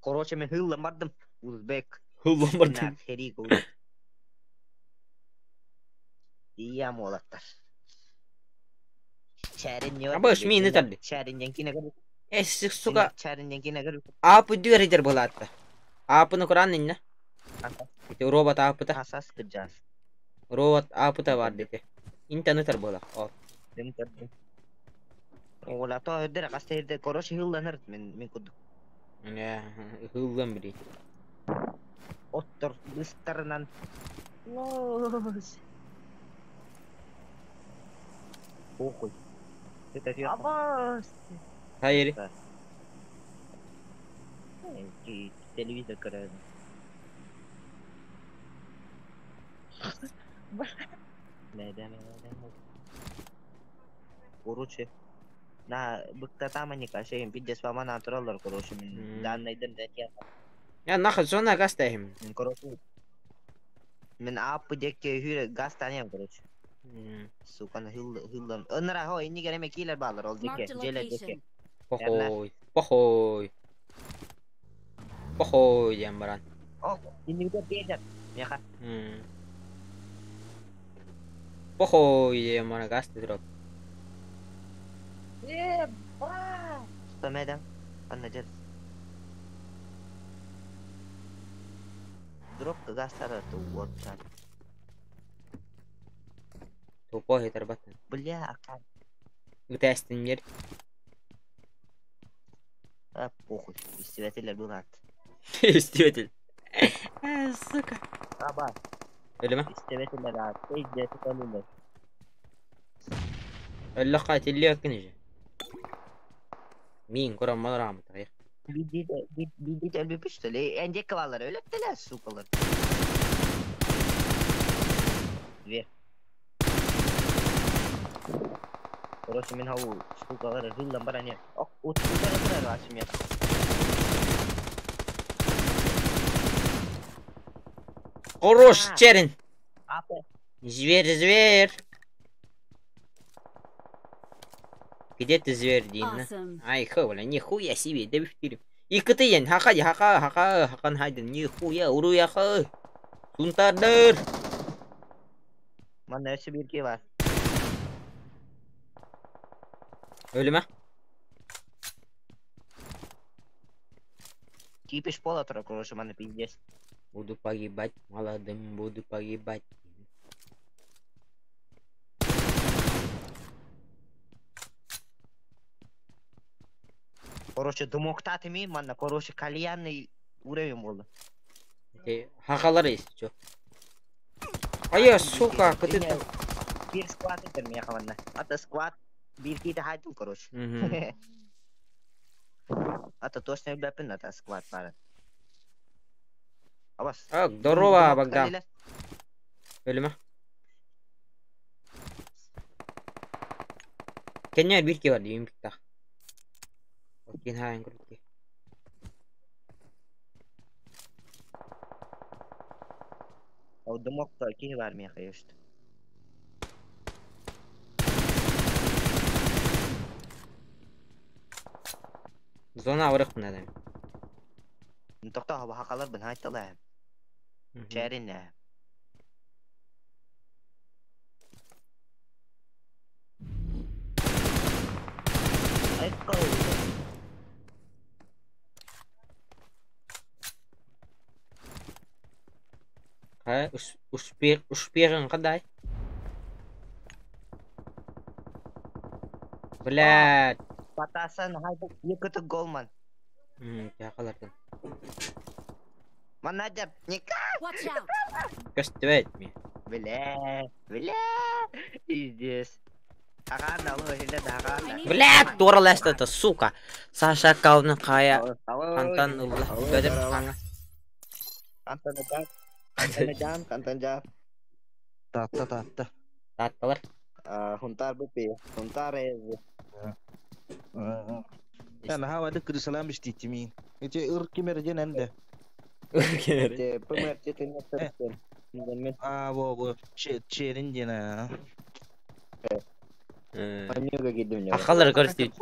Короче, мен хыллам бардым. Узбек. Хыллам бардым. Ия молаттар. Чәрин Абыш, мин итәрди. Чәриннен кине көр. Э, сука. Чәриннен кине көр. Апы дүр итер булатты. Апыны Құран инне. Ити робот апыта. Асас кыджас. Робот апыта бар дети. Интернет була. Ол. Дим көрдүм. Ола то өддөр кастерде короче хылланыр мен мен кудук. Не, хыллан бири. Оттор быстарынан. Лос. Похуй. Это я. Абас. Hayır. Телевизор көрөдүм. Короче, на быктатаманика шейин пиздец пама натураллар короче мен данныйдын да Я нахуй зона газ тахим. Мен короче мен апы декке хүрө газ таниям короче. Сука хыл хылдан. Ынра хо инни кереме килер балар ол декке. Желе декке. Похуй. Похуй. Похуй диэн баран. О, инни бедер. Меха. Похуй диэн баран газ дроп. Ебать! Что медам? Анна жер. Дроп газ тараты вот так. Тупой тарбатын. Бля, Үтәстиннер. А, похуй. Истебетелер булат. Истебетел. Сука. Аба. Өлеме? Истебетелер ат. Истебетелер. Өллөкка тиллиок кинеже. Мин көрөм маларам тарих. Бидит өлбүп что ли? Эндек калалар өлөттелер, сукалар. Две. Короче, мен хау сукалар хылдан баран я. Ок, ут утара турар я. Хорош, черен. Зверь, зверь. Где ты, зверь, Дина? Ай, ховля, нихуя себе, да бифтирим. И кытыен, хака, хака, хака, хакан хайден, нихуя, уруя ха. Сунтардыр. Манда өсі бирке бар. Өлеме? Кипиш пола тұра, короче, мана пиздец. Буду погибать молодым, буду погибать. Короче, дымоктаты мен манна, короче, кальянный уровень болды. Хақалар есть, чё? Айа, сука, кытыт. Биир squad этэр миэхэ манна. Ата squad биир киитэ хаайтым, короче. Ата точно билбэппин, ата squad баарын. Абас. А, здорово, Богдан. Өлүмэ. Кэннигэр биир киһи бар дии, импиктаах. Окин хаайан курдук киһи. Ол дымокка киһи баар миэхэ just. Зона абырыхпын наада. Тохтоо, хахаларбын хаайталаа. Чээриннэ. Экко. Хайа, успех, успеҕыҥ хадай? Блядь. Батасан хайда якуту голман. Хахалартан. Манна никак. Watch out! Көстүбэт ми. Бля, бля. Пиздец. Агаана, алло, хиле да агаана. I need Блядь, туора лэстата, сука. Саша аккаунтун хайа Алло. хантан ылла. Көтөр хаҥа. Кантан жан. Кантан жан, кантан жан. Таатта, Таатта. Таатталар. А, хунтар бупи. Хунтар эз. أنا هاو هذاك سلام اشتيتي مين انت اركي مرجين عنده. Те ПМР те мен. اه بو بو شيء عندنا. Анюга кидим. Хахалар көрсүт.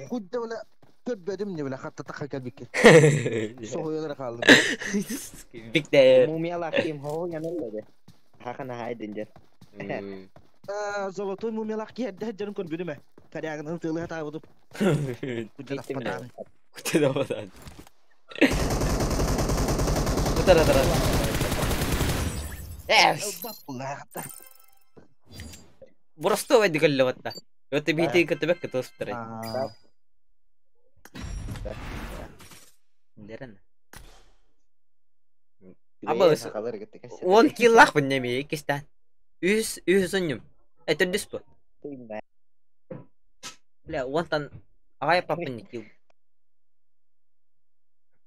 خد ولا كبد مني ولا خدت تخا كبك سو يدر خالد. Бик дээр. Мумиялар ким хо янылды. Хахана хайдинжер. آه золотой мумиялар ки هده جنم كن بدمه كان انت اللي تعود. Күтэ да. Кутара тара. Эс. Просто вайды кэллэ Это бити кытыбек кытыстыры. Дерен. Аба 10 киллах бу неме иккистен. Үс үс онньум. Это дүс бу. Бля, онтан агай папын килл.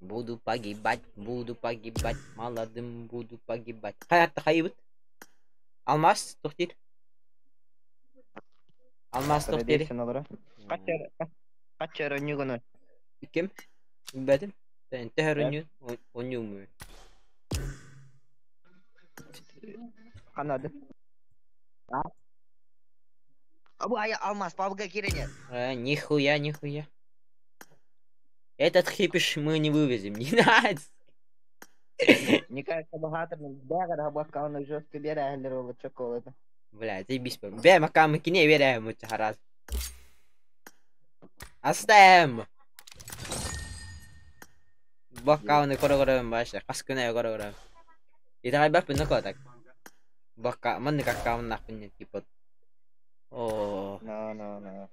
Буду погибать, буду погибать, молодым буду погибать. Хаятта хайыбыт. Алмаз тохтир. Алмаз тохтир. Качар онньугуну. Ким? Билбэтим. Төһөр онньу онньууму. Канады. Абу ая алмаз пабга кирене. Нихуя, нихуя. Этот хипиш мы не вывезем, не надо. Мне кажется, богатым бегар хабакка жестко берәһелер ол чоколата. Бля, заебись. Бля, мака мы кине веряем вот раз. Оставим. Баккауны көрө-көрө башы, хас күнэ көрө-көрө. Итэҕэйбэппин да так. Бакка, маннык аккауннаахпын типа. О, No, no, no.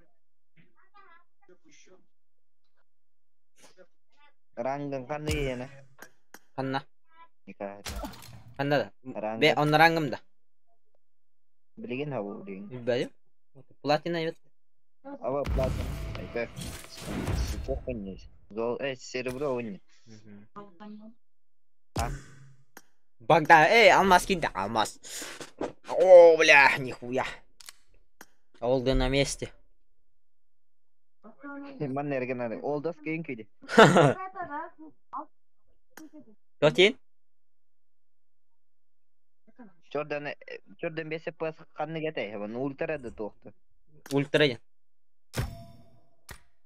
Рангын канны иене. ханна, Никак. ханна да. Рангын. Бе, онно рангым да. Билигин хабу билигин. Билбэтим. Платина бит. Ава платин. Айка. Чоконнес. Зол, серебро онне. Богдан, эй, алмаз кида, алмаз. О, бля, нихуя. Олды на месте. Манна эрген ары. Олдас кейин күйді. Тотин? Чордан чордан бесе пас канны гете. Хабан ультра да тохты. Ультра я.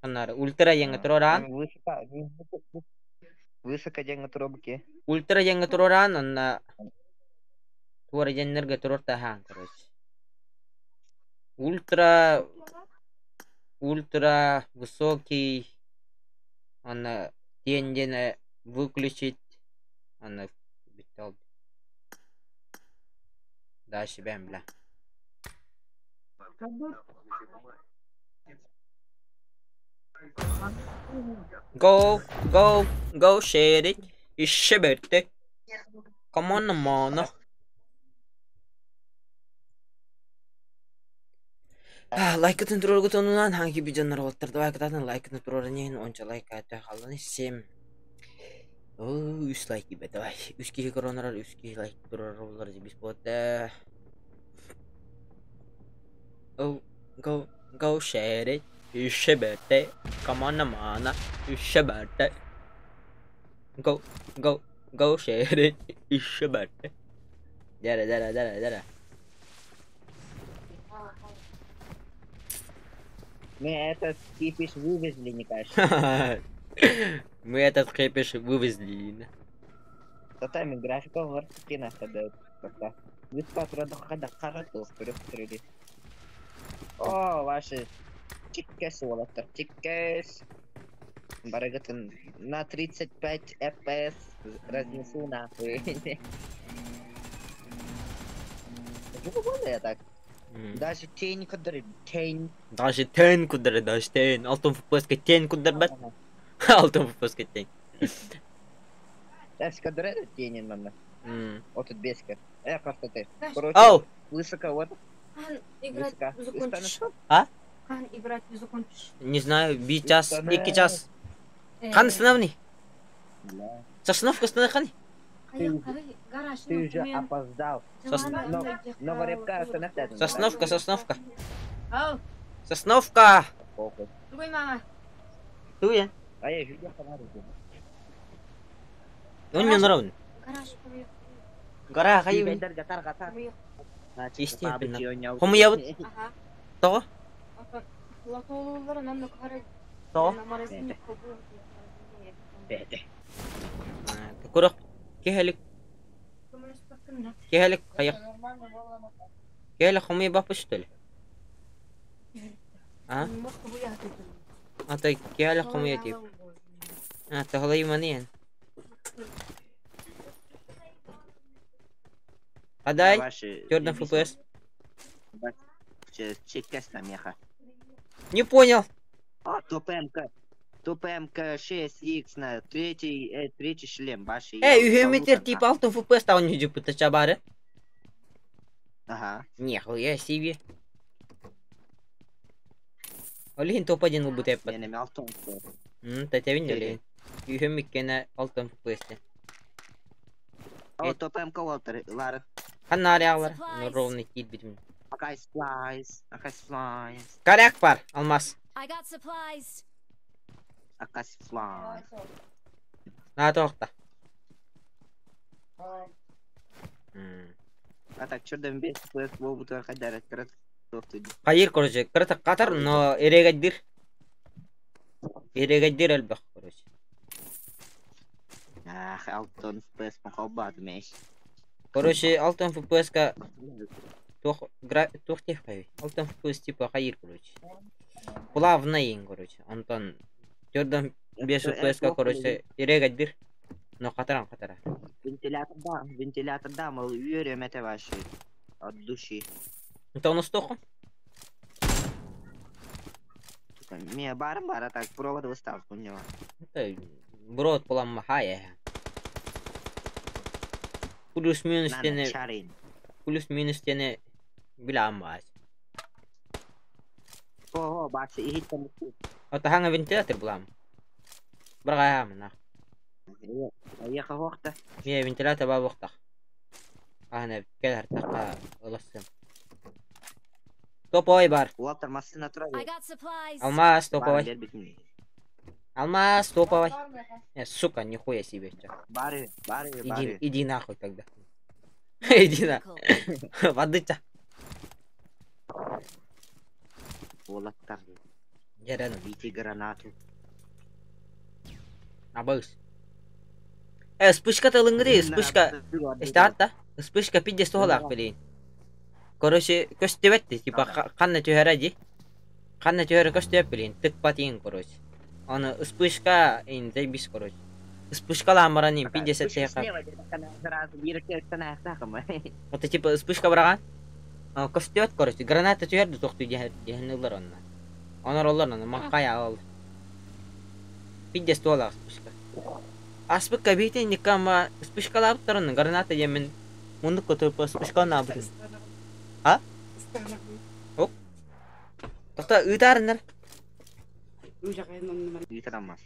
Аннары, ультра яңа тураран. Высоко высоко жаңы трубки. Ультра яңа тураран, анна туара жаннерге турар тахан, короче. Ультра ультра высокий анна тендене выключить анна бүттэ Дальше бэм, бля. Go, go, go, share it. Ишиберте. Come on, mono. Лайкытын туруоргут онунан ханки видеонар уолаттар давай кытаатын лайкытын туруоран иһин онча лайк аата халланы 7 үс лайк ибэ давай үс киһи коронарар үс киһи лайк туруорар боллар бис буолта Oh, go, go share it. Үшебете, come on mana, үшебете. Go, go, go share it. Үшебете. Дere, dere, dere, dere. Мы этот кипиш вывезли, не кажется. Мы этот кипиш вывезли. Татами графика варсыкина хадает пока. О, ваши чиккес уолаттар, чиккес. Барыгытын на 35 FPS разнесу нахуй. Почему я так? Даже тень кудары, тень. Даже тень кудары, даже тень. Алтын FPS-ка тень кударбат. Алтын FPS-ка тень. Даже кудары тень надо. Вот тут беска. Просто ты. Короче, Оу! высоко, вот. Хан, играть Высоко. закончишь. А? Хан, играть не закончишь. Не знаю, би час, 2 час. Хан сынавни. Бля. Сосновка сынахани. Ты уже опоздал. Новорепка остановка. Сосновка, сосновка. Ау, Сосновка! Похуй. другой мама. Туя. А я еще фонарик. Ну не нравится. Гараж поехал. Гора хайы. Гатар, гатар. Естественно. Хомуябыт. Ага. Тоҕо? Латолуулар онно кары. Тоҕо? Маразин Курах киһэлик киһэлик хайах киһэлик хомуйбаппыт что ли? А? Ата киһэлик хомуйа тип. А, тахалай манен. Адай, Jordan FPS. Чекес на меха. Не понял. А, топ МК. Топ МК6Х на третий, третий шлем, ваши. Эй, үһүмитер тип алтын FPS таун жүжүп чабары. Ага. Нихуя себе. Олин топ-1 убыт эппет. Мен эми алтын. Татявин олин. Үһүмиккене алтын FPS. О, топ МК Уолтер, Лара. Ханнари алар. Ровный кит битим. Акай сплайс, акай сплайс, Коряк бар, алмаз. I got supplies. акай сплайс. На тоқта. А так, черден бес FPS болбу туар хайдар крат. Хайыр, короче, кырата катар, но эрегаддир. Эрегаддир элбэх, короче. Ах, алтын FPS махаббат меш. Короче, алтын FPS ка туох туох тех хайы. Алтын FPS типа хайыр, короче. Плавный, короче. Антон Jordan 5 FPS ка, короче, эрегаддир. Но катаран катара. Вентилятор да, вентилятор да, мол, үйрем это ваши. От души. Это у нас тоха? Ме барым бара так провод выставку у него. Это брод поламахая. Плюс-минус тене. Плюс-минус тене биламбас. Ого, баксы и там. А таханга вентилятор булам. Баргая на. Я хохта. Ме вентилятор ба бохта. Ана келер така ыласым. Топовый бар. Уолтер машина I травит. got supplies. Алмаз топовый. Алмаз топовый. Сука, нихуя себе. чё. Бары, бары, Иди, бары. иди нахуй тогда. Иди на. Водыца. Уолтер, Дерен. бейте гранату. Абыс. Вспышка тылыңгы вспышка. Эстаатта. Вспышка пидде столак, блин. Короче, көстөбөт типа канна түһәрә ди. Канна түһәрә көстөбөт, блин. Тык патин, короче. Аны вспышка ин заебись, короче. Вспышка ламаранин пидде сәттә. Вот типа вспышка барган. Көстөбөт, короче, граната түһәрде тохты дигәннәр онна. Онор олар аны маккая ал. Пидде столак вспышка. Аспыкка битен никама вспышкалап торын граната демен. Мундук көтөрүп вспышка на бутын. А? Оп. Тохто ыытаарыннар. Ыытараммас.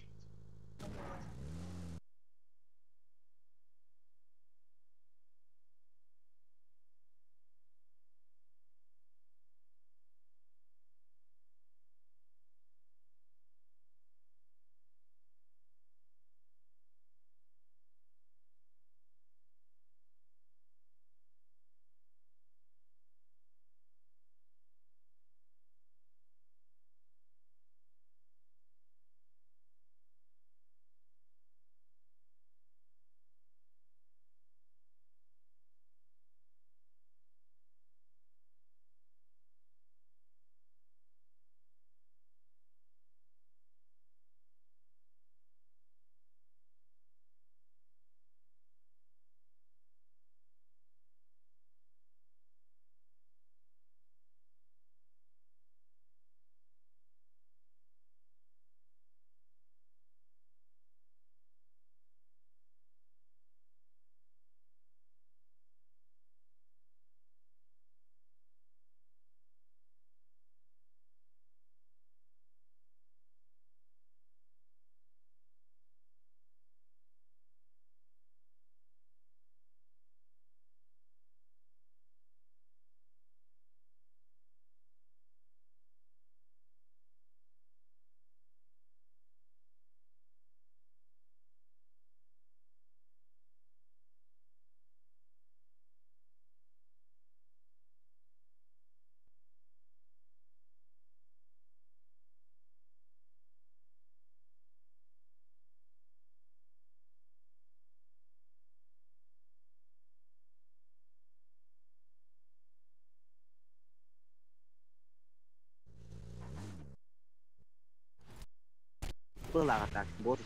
Была так, бот.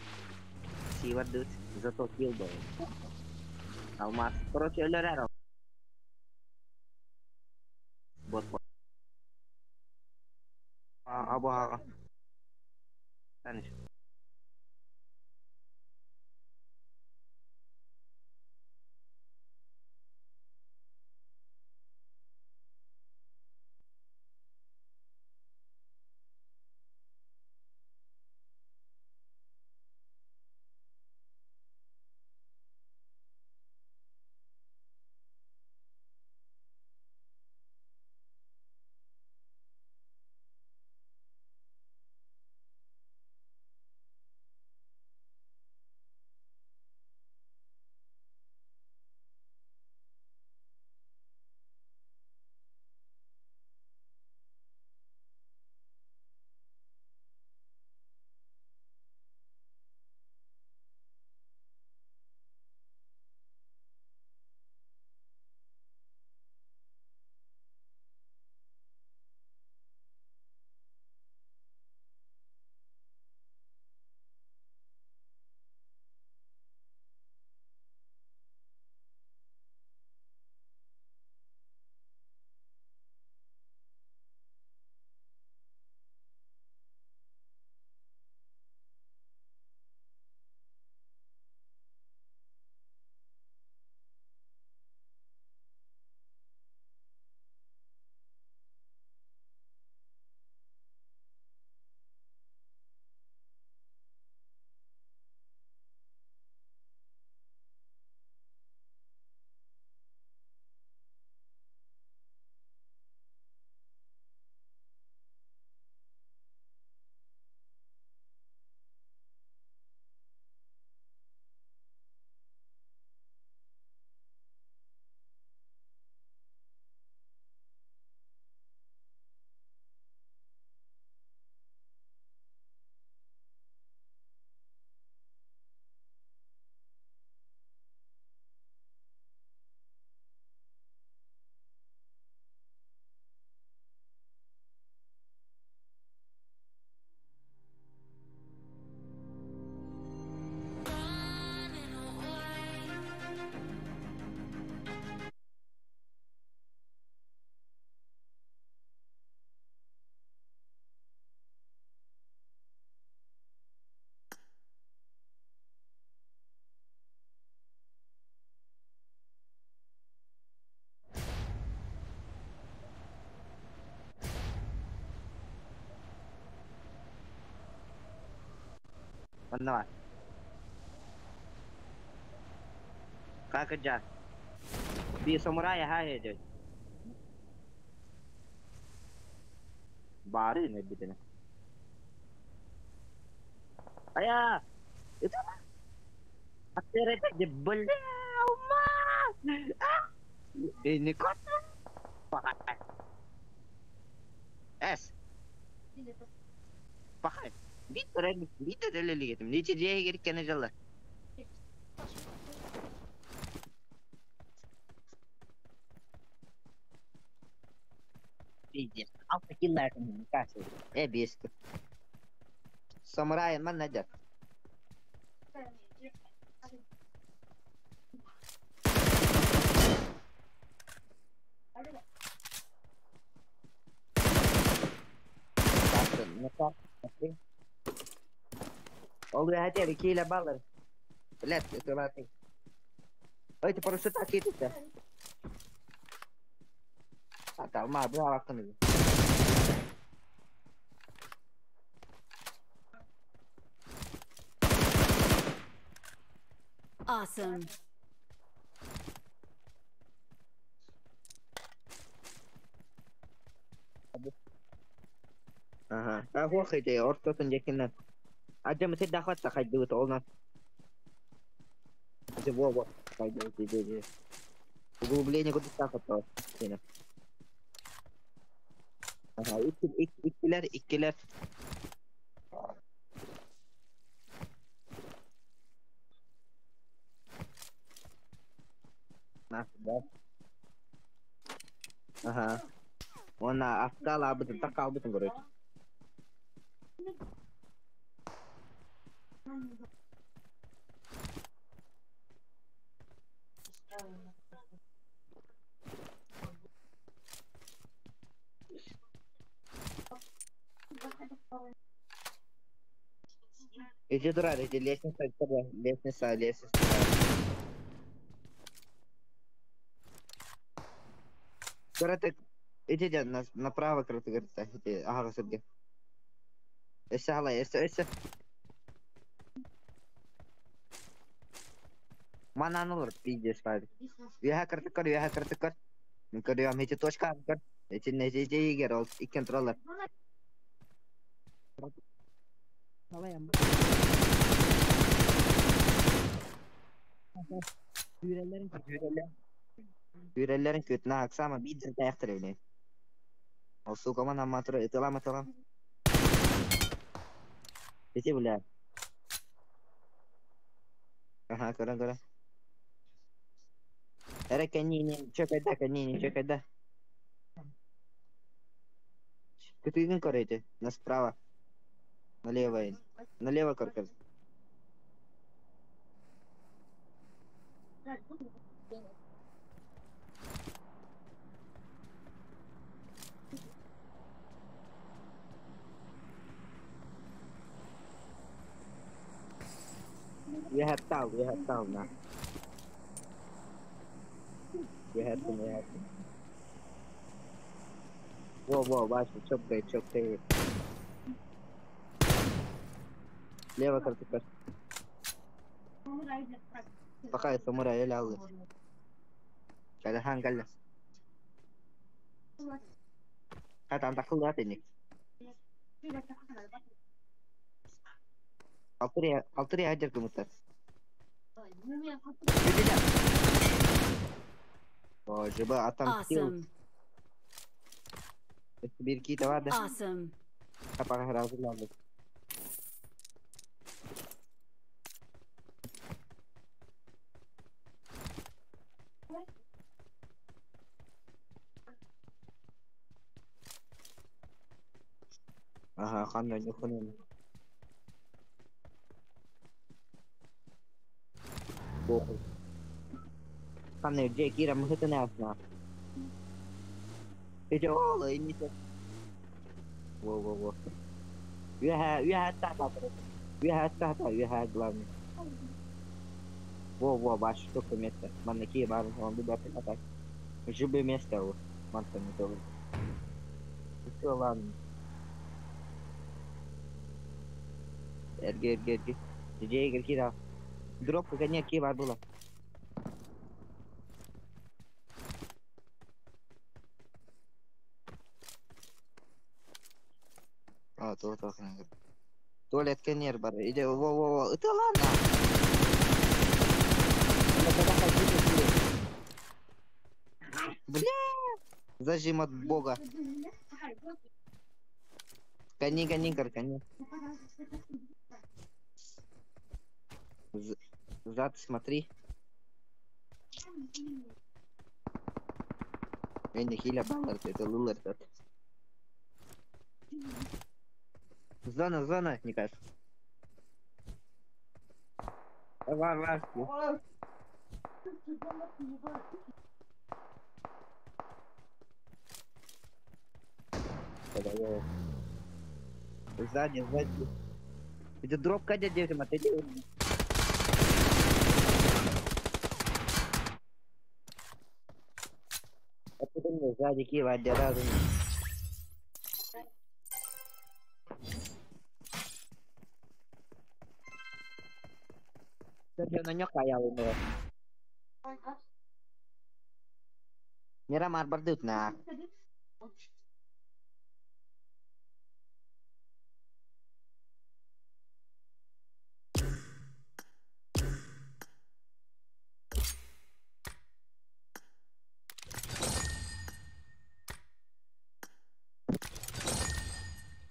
Сивардыт, зато килл был. Алмаз. Короче, өлөрөр. Бот. Аба. Таниш. Манна бар. Как? Би самурай ха еді. Бары не битene. Ая! Это Аттерете бля, ума! Не кот. Эс. Пахай. Бит бит реле. Ниче же гер кене жала. Пиздец. Алта килла кассы. Бесит. Самурай ман надя. Ол хотели киля баллар. Блядь, это латы. Ой, ты просто так идешь. А там, ма, бля, лактаны. Awesome. Ага. А хохайте, ортотун жекинен. Ажа мысы дахват хайдыбыт олна. Это во во. Хайды, иди, иди. Углубление куда так Сені. Ага, иккилер, иккилер. На, да. Ага. Она автала абытын, так абытын, короче. Иди туда, иди, лестница, лестница, лестница. Короче, иди направо, короче, иди, ага, сюда. Эссе, эссе, эссе. Мананулар, пиздец, парень. Я картыкар, я картыкар. Көрüyorum, hiç точка көр. İçinde hiç егер ол иккен контроллер. Hürellerin kötüne haksa ama bir de ayaktır evine. O сука мана матура ытылам ытылам. Ити бля. Ага, көрөн көрөн. Эре кенини чөкөдө кенини чөкөдө. Көтүгүн көрөйдү. На справа. Налево. Налево көркөр. We have town now. We have to, we have to. Во, во, Вася, чопкай, чопкай. Лево картика. Пока я самурай эле алды. Кале хан кале. Хата анда кылды атеник. Алтырия, алтырия хадер кымыттар. Боже, атам кил. Awesome. Bir iki de vardı. Awesome. Kapağı hazırlandı. Aha, kanna yokunun. Kanna Jake ira mıhıtın asna. Ece oğlu inite. Во во во. Ühe tahta. Ühe tahta, ühe главный. Во во, ваш только место. Маннаки бар, он бы так. Живое место вот. Мантан не то. Все, ладно. Эрге, эрге, эрге. Дьиэгэр киир. Дропка кэннэ ки бар була. А, то то Туалет кэннер бар. Иде во во во. Ытылана. Бля! Зажим от бога. Гони, гони, гони. Зад смотри. Мен хиля баллар, это лулар тот. Зона, зона, не кажется. Var, var. Сзади, сзади. Это дроп кадя девять, отойди. Откуда мне сзади кива, разум. Мирамар бардытна.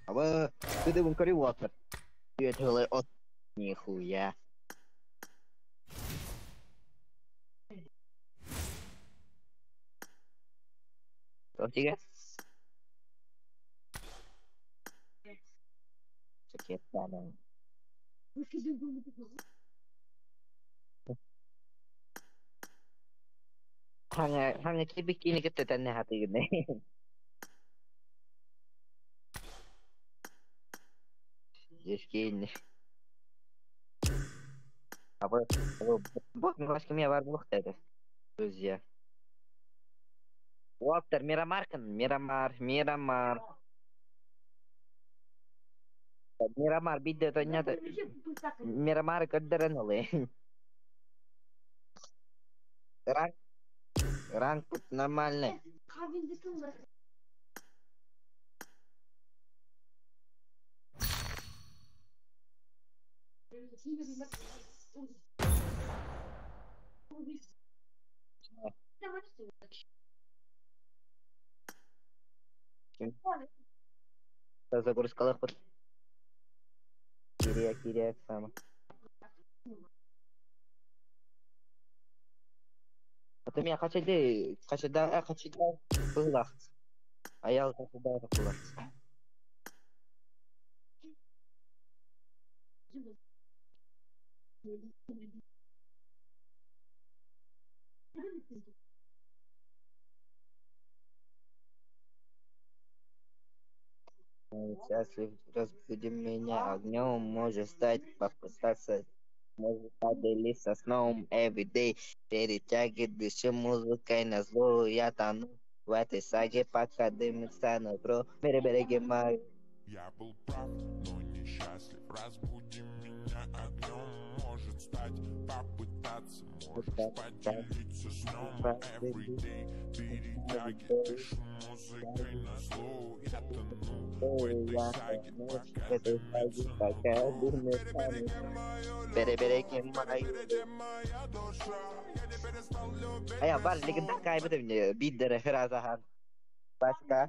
А вы ты дым от нихуя. Tiga. Sakit tanong. Hanga hanga kibikini kita tanah hati gini. Just. А вы, вы, бар это, друзья. Уоптер, Мирамаркан, Мирамар, Мирамар. Мирамар, бидде тонята. Мирамар каддараналы. Ранг, ранг тут нормальный. Загрузкалар под. Кирия, Кирия, сама. Это меня хочу да, хочу да, было. А я хочу да, было. Счастлив, разбуди меня огнем, может стать, попытаться, может поделиться сном everyday, перетяги, дыши музыкой на зло, я тону в этой саге, пока дымится нутро, береги мою. Я был прав, но несчастлив. Разбуди меня огнем, может стать, попытаться, можешь поделиться сном. Everyday, перетяги, дышу музыкой на зло. Я тону в этой саге, пока дымится нутро. Береги мою. Душа, А я бар легендарка айбыт мне биддер разахан. Башка.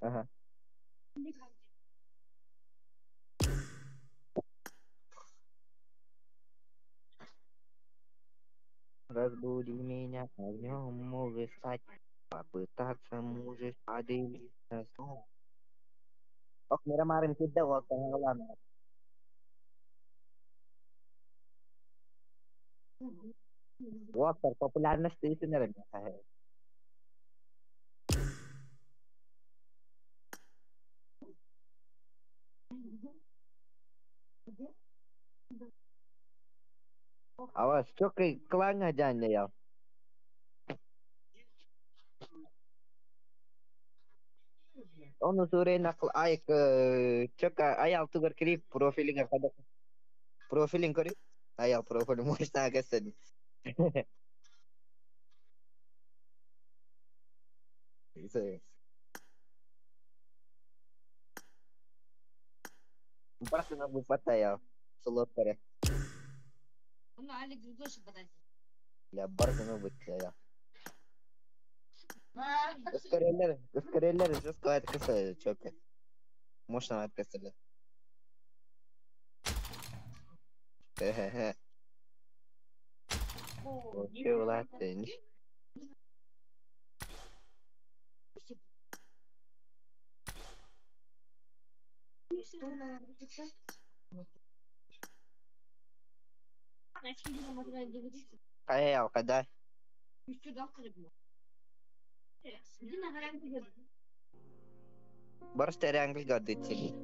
Ага. Разбуди меня огнем, можешь стать, попытаться можешь поделиться сном. Ох, Мирамарын кидде вот, Вот, популярность ты не Awas, çok klanga ya. Onu sure nakl ay чока Аял тугар кири профилингер хада. Профилин кори. Аял профилин можно агасен. Просто на бупата я. Солот каре. Я барзано бутля я. Скорелер, скорелер, жестко это чока. Можно откасали. Хе-хе-хе. Вообще латынь. Аял, когда? Барс triangle гордыти.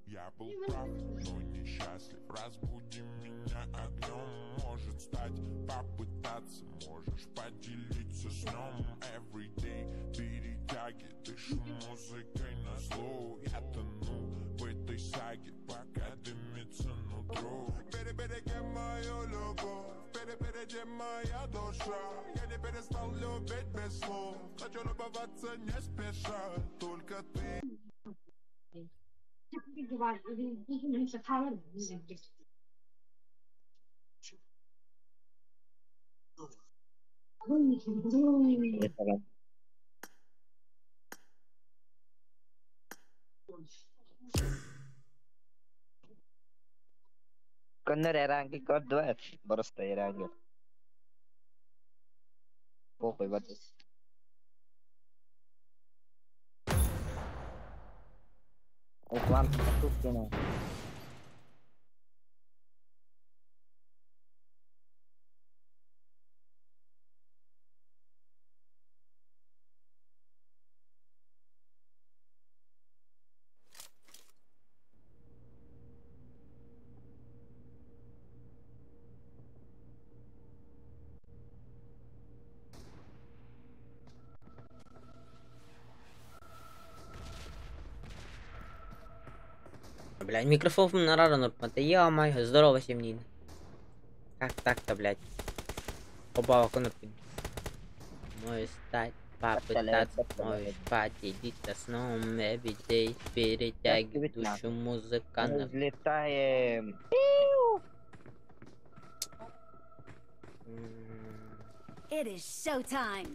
Я был прав, но несчастлив. Разбуди меня огнем. Может стать, попытаться. Можешь поделиться сном. Everyday перетяги. Дышу музыкой на зло. Я тону в этой саге, пока дымится нутро. Перебереги мою любовь, перебереги моя душа. Я не перестал любить без слов. Хочу любоваться не спеша. Только ты. Коннор Эрангел код 2. Просто Эрангел. Похуй, вот. План Тупкина. Блядь, микрофон на рано, ё-моё, здорово, семнин. Как так-то, блядь? Оба кнопки. Можешь стать, попытаться, можешь поделиться сном, everyday, перетягивай душу музыкантов. Взлетаем. It is showtime.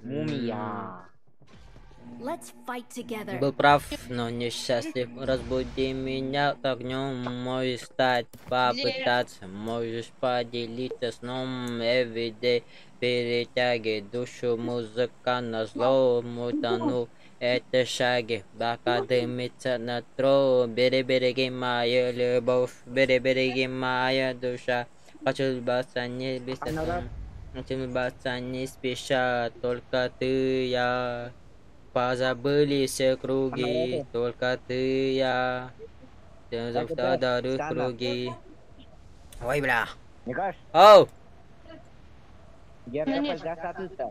Мумия. Let's fight together. Был прав, но несчастлив. Разбуди меня огнем. Можешь стать, попытаться, можешь поделиться сном. Everyday перетяги душу музыка на зло утонул. Это шаги, пока дымится на троу. Бери, береги мою любовь, бери, береги моя душа. Хочу любоваться не без Хочу любоваться не спеша, только ты, я. Позабыли все круги, только ты, я. Ты дарю круги. Ой, бля. Оу!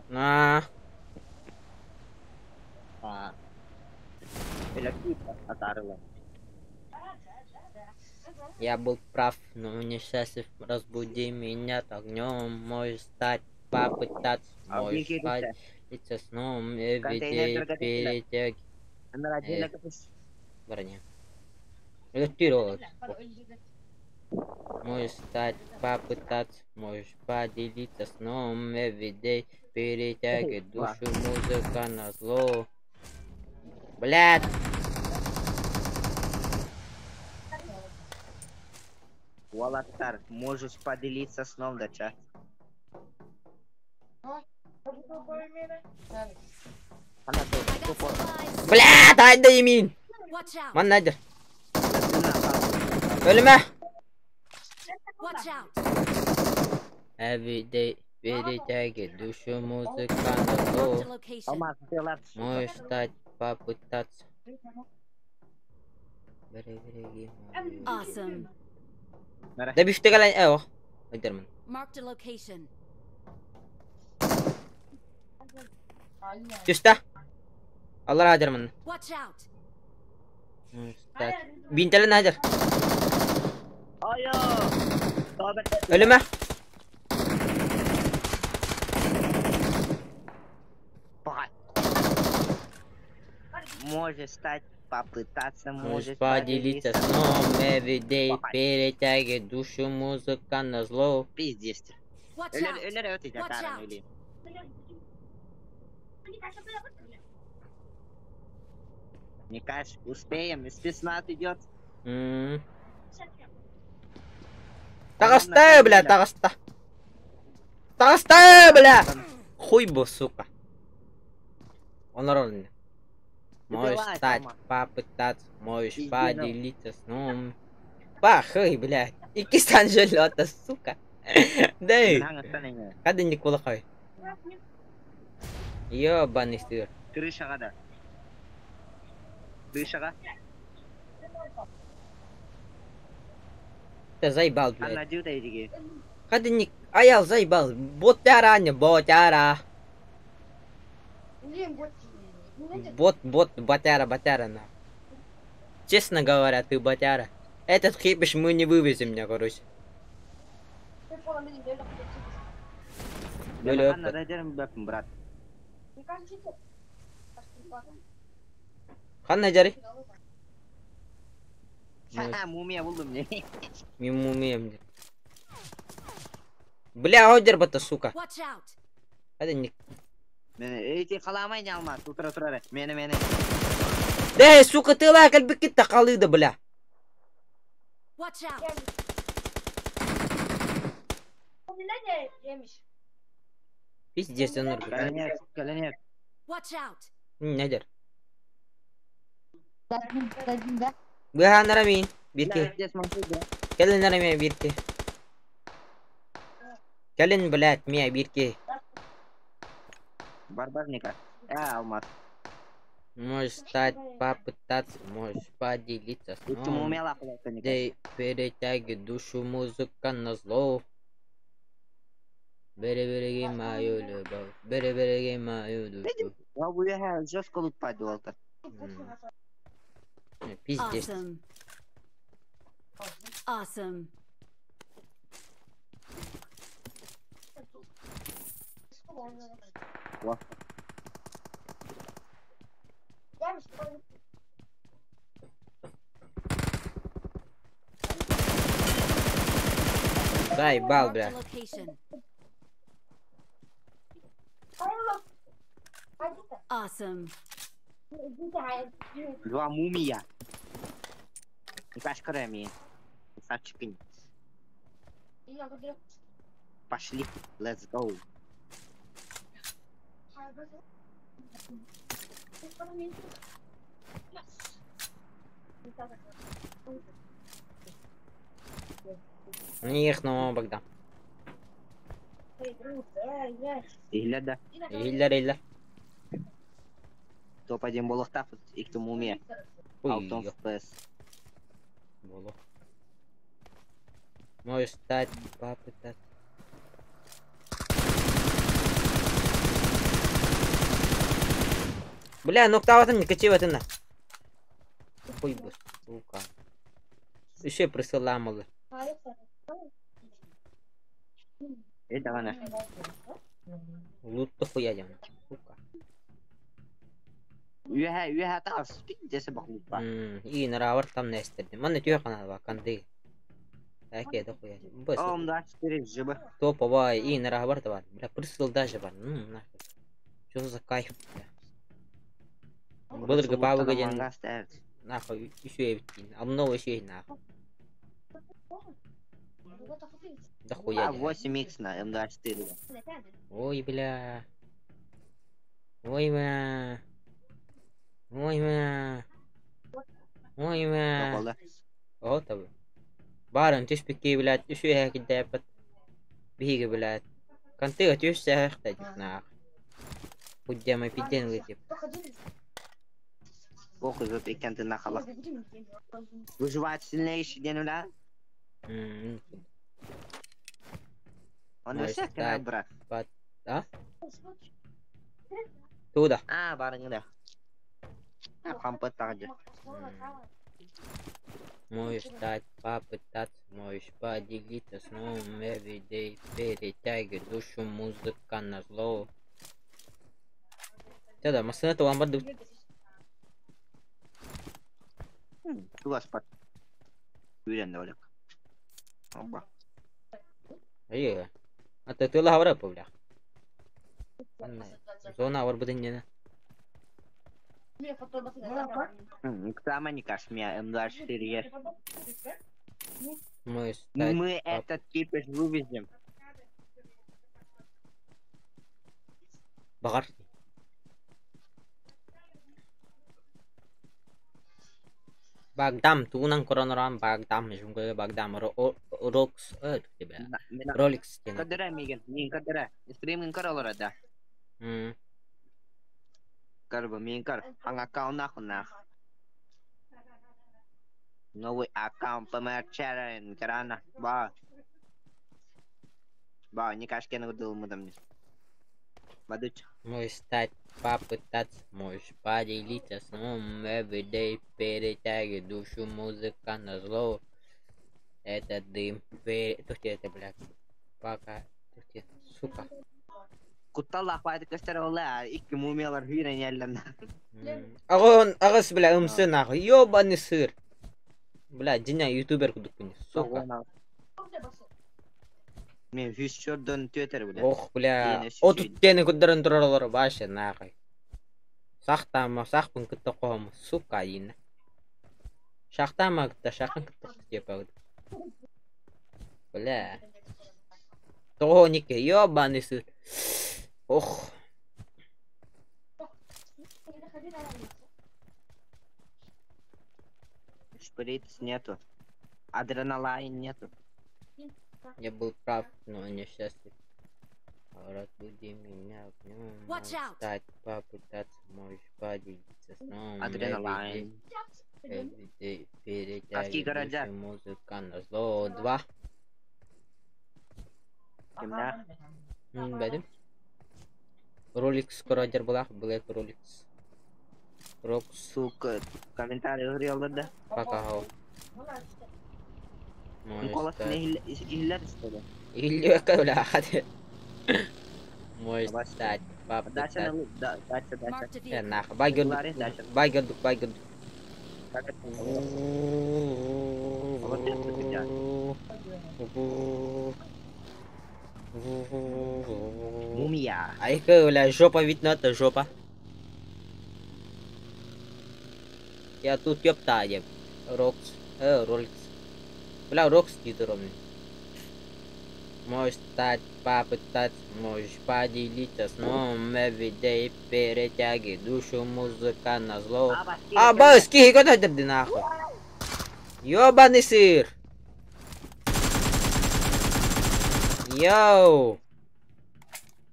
На. Я был прав, но несчастлив. Разбуди меня огнем, можешь стать, попытаться, можешь поделиться сном, everyday перетяги. Броня. Можешь стать, попытаться, можешь поделиться сном, everyday перетяги душу, музыка на зло. Блядь! Уолаттар, можешь поделиться сном, дача. Блядь, ай да имин! Ман найдер. Ölüme! Everyday перетяги душу музыка на зло. Можешь стать, попытаться. Awesome. Бара. Да бифтегалай э ох. Айдармын. Marked a location. Түстэ. Аллар айдармын. Watch out! Бинтелен айдар. Айо! Өлүмэ. Можешь стать, попытаться, Можешь можешь поделиться сном everyday, перетяги душу музыка на зло. Пиздец. Watch Өлөр out! өлөр өтө Watch жатарын out. өлейм. Мне кажется, успеем, спецназ идет. М. Таҕыста, бля, таҕыста. Таҕыста, бля! Хуй бу, сука. Онорон. Можешь Давай, стать, Тома. попытаться, можешь Иди поделиться сном. Пахай, блядь. Икки желета, сука. Дэй, када не кулакай. Ёбаный сыр. Крышаға да. Крышаға. Ты заебал, блядь. Анна дюда иди. Када не... Аял заебал. Ботяра, не ботяра. Бот, бот, батяра, батяра, на. Честно говоря, ты батяра. Этот хипиш мы не вывезем, меня, короче. Бөлө Анна дадерм бэпм, брат. Ханна жари? Ха, мумия булдум не. Мен мумиям. Бля, одер бата, сука. Watch out! Hadi не. Мен эти халамай не алмаз. Утра утра. Мени мени. Да, сука, ты лайк, альбекит қалыды, бля. Watch out! Пиздец, он Каленек, каленек. Watch out! Недер. Дадим, да? Бля, нарамин. Бирки. Здесь могу, да. Келин нарамин, бирки. Келин, блядь, мия, бирки. Барбарника. А, алмаз. Можешь стать, попытаться, можешь поделиться Ты сном. мумия лапала, Дэй, перетяги душу музыка на зло. Бери, береги мою любовь, бери, береги мою душу. Я бу я жестко лут падал. Пиздец. Awesome. Awesome. Заебал, Marked бля. a location. Awesome. Два мумия. Кашкарами. Красавчики. Пошли. Let's go. Них, ну, Богдан. Иһиллэр да. Иллер, иллер. Топ-1 буолуохтаахпыт, икки мумия. Ой, Алтон FPS. Боло. Можешь стать, попытаться. Бля, ну кто там не качи в это на. Хуй бы, сука. Еще присыламалы. Э, давай на. Лут то хуя дем. Сука. Үөһэ, үөһэ таас, пиздец бахлуппа. И наравар там нестерди. Манна түйе канал ба, канды. Әке да хуя. Быс. Ом, 24 жб. Топовая и наравар бар. Бля, прысыл даже бар. Ну, нахуй. Что за кайф, бля. Былыргы пабыга ден нахуй еще эбиттин. А много еще нахуй. Да хуя. А, 8х на М24. Ой, бля. Ой, бля. Ой, бля. Ой, бля. Тоқолда. О, табы. Барын түспекке, блядь, үсү киддээппэт. Биһиги, блядь. Кантыга түссээхтэ нах. Худдема пидден лытип. Похуй, вот иккентин нахала. Выживает сильнейший день, бля. Он Можешь вообще стать брат. Под... А? Туда. А, барыңда. Хампы тағды. Можешь стать, попытаться, можешь поделиться с новым everyday, перетягивай душу, музыка на зло. Да-да, машина то вам баду. Тугас пат. Үйренді олек. Опа. Айы. А ты тыла хавра бля. Зона авар будын не. Сама не кашмя, М24 Мы стать. Мы этот кипиш вывезем. Багар. Багдам, туунан короноран Багдам, жунгы Багдам, Рокс, бля. Роликс ден. Кадыра миген, мин кадыра. Стримин кар олар да. Кар бу мин кар. Хang аккаунт нахуй нах. Новый аккаунт померчарен, карана. Ба. Ба, не кашкен удыл мудам. Бадуч. Можешь стать, попытаться, можешь поделиться с новым everyday, перетягивай душу, музыка на зло. Это дым, пере... Тух тебе это, блядь. Пока, тух тебе, сука. Кутталла хватит костер икки мумиялар хүйрен яллан. Агон, агас, бля, умсы нахуй, ёбаный сыр. Бля, диня ютубер кудук сука. Мен хүс чордон төтер бля. Ох, бля. Отут тени куддарын туралар башы нахуй. Сахтама, сахпын кытта қоғым, сука, ина. Шахтама кытта, шахын кытта тепа. Бля. Тонике, ёбаный сыр. Ох. Шприц нету. Адреналайн нету. Я был прав, но несчастлив. Разбуди меня днем, Watch out. стать, попытаться, можешь поделиться с новым Адреналайн. everyday, Какие перетягивай города? душу, музыка на зло. Два. Кимнах? Бәдим. Rolex кородер булах, Black Rolex. Rox Сука, комментарий говорил, да? пока хау. Можешь Николас стать. не иллер, что ли? Или бля, хати. Можешь Давай. стать, Дача попытаться. на лук, да, дача, дача. Marked a Э, vehicle. нахуй. Бай Ларри, гёрдук, дача. бай гёрдук, бай гёрдук. Как это? Вот это тебя. Мумия. Айка, бля, жопа видно, это жопа. Я тут ёпта, я. Рокс, Роликс. Бля, Рокс титулом. Можешь стать, попытаться, можешь поделиться с новым everyday, перетяги душу, музыка на зло. А, бас, кихи, куда ты нахуй? Ёбаный сыр! Йоу!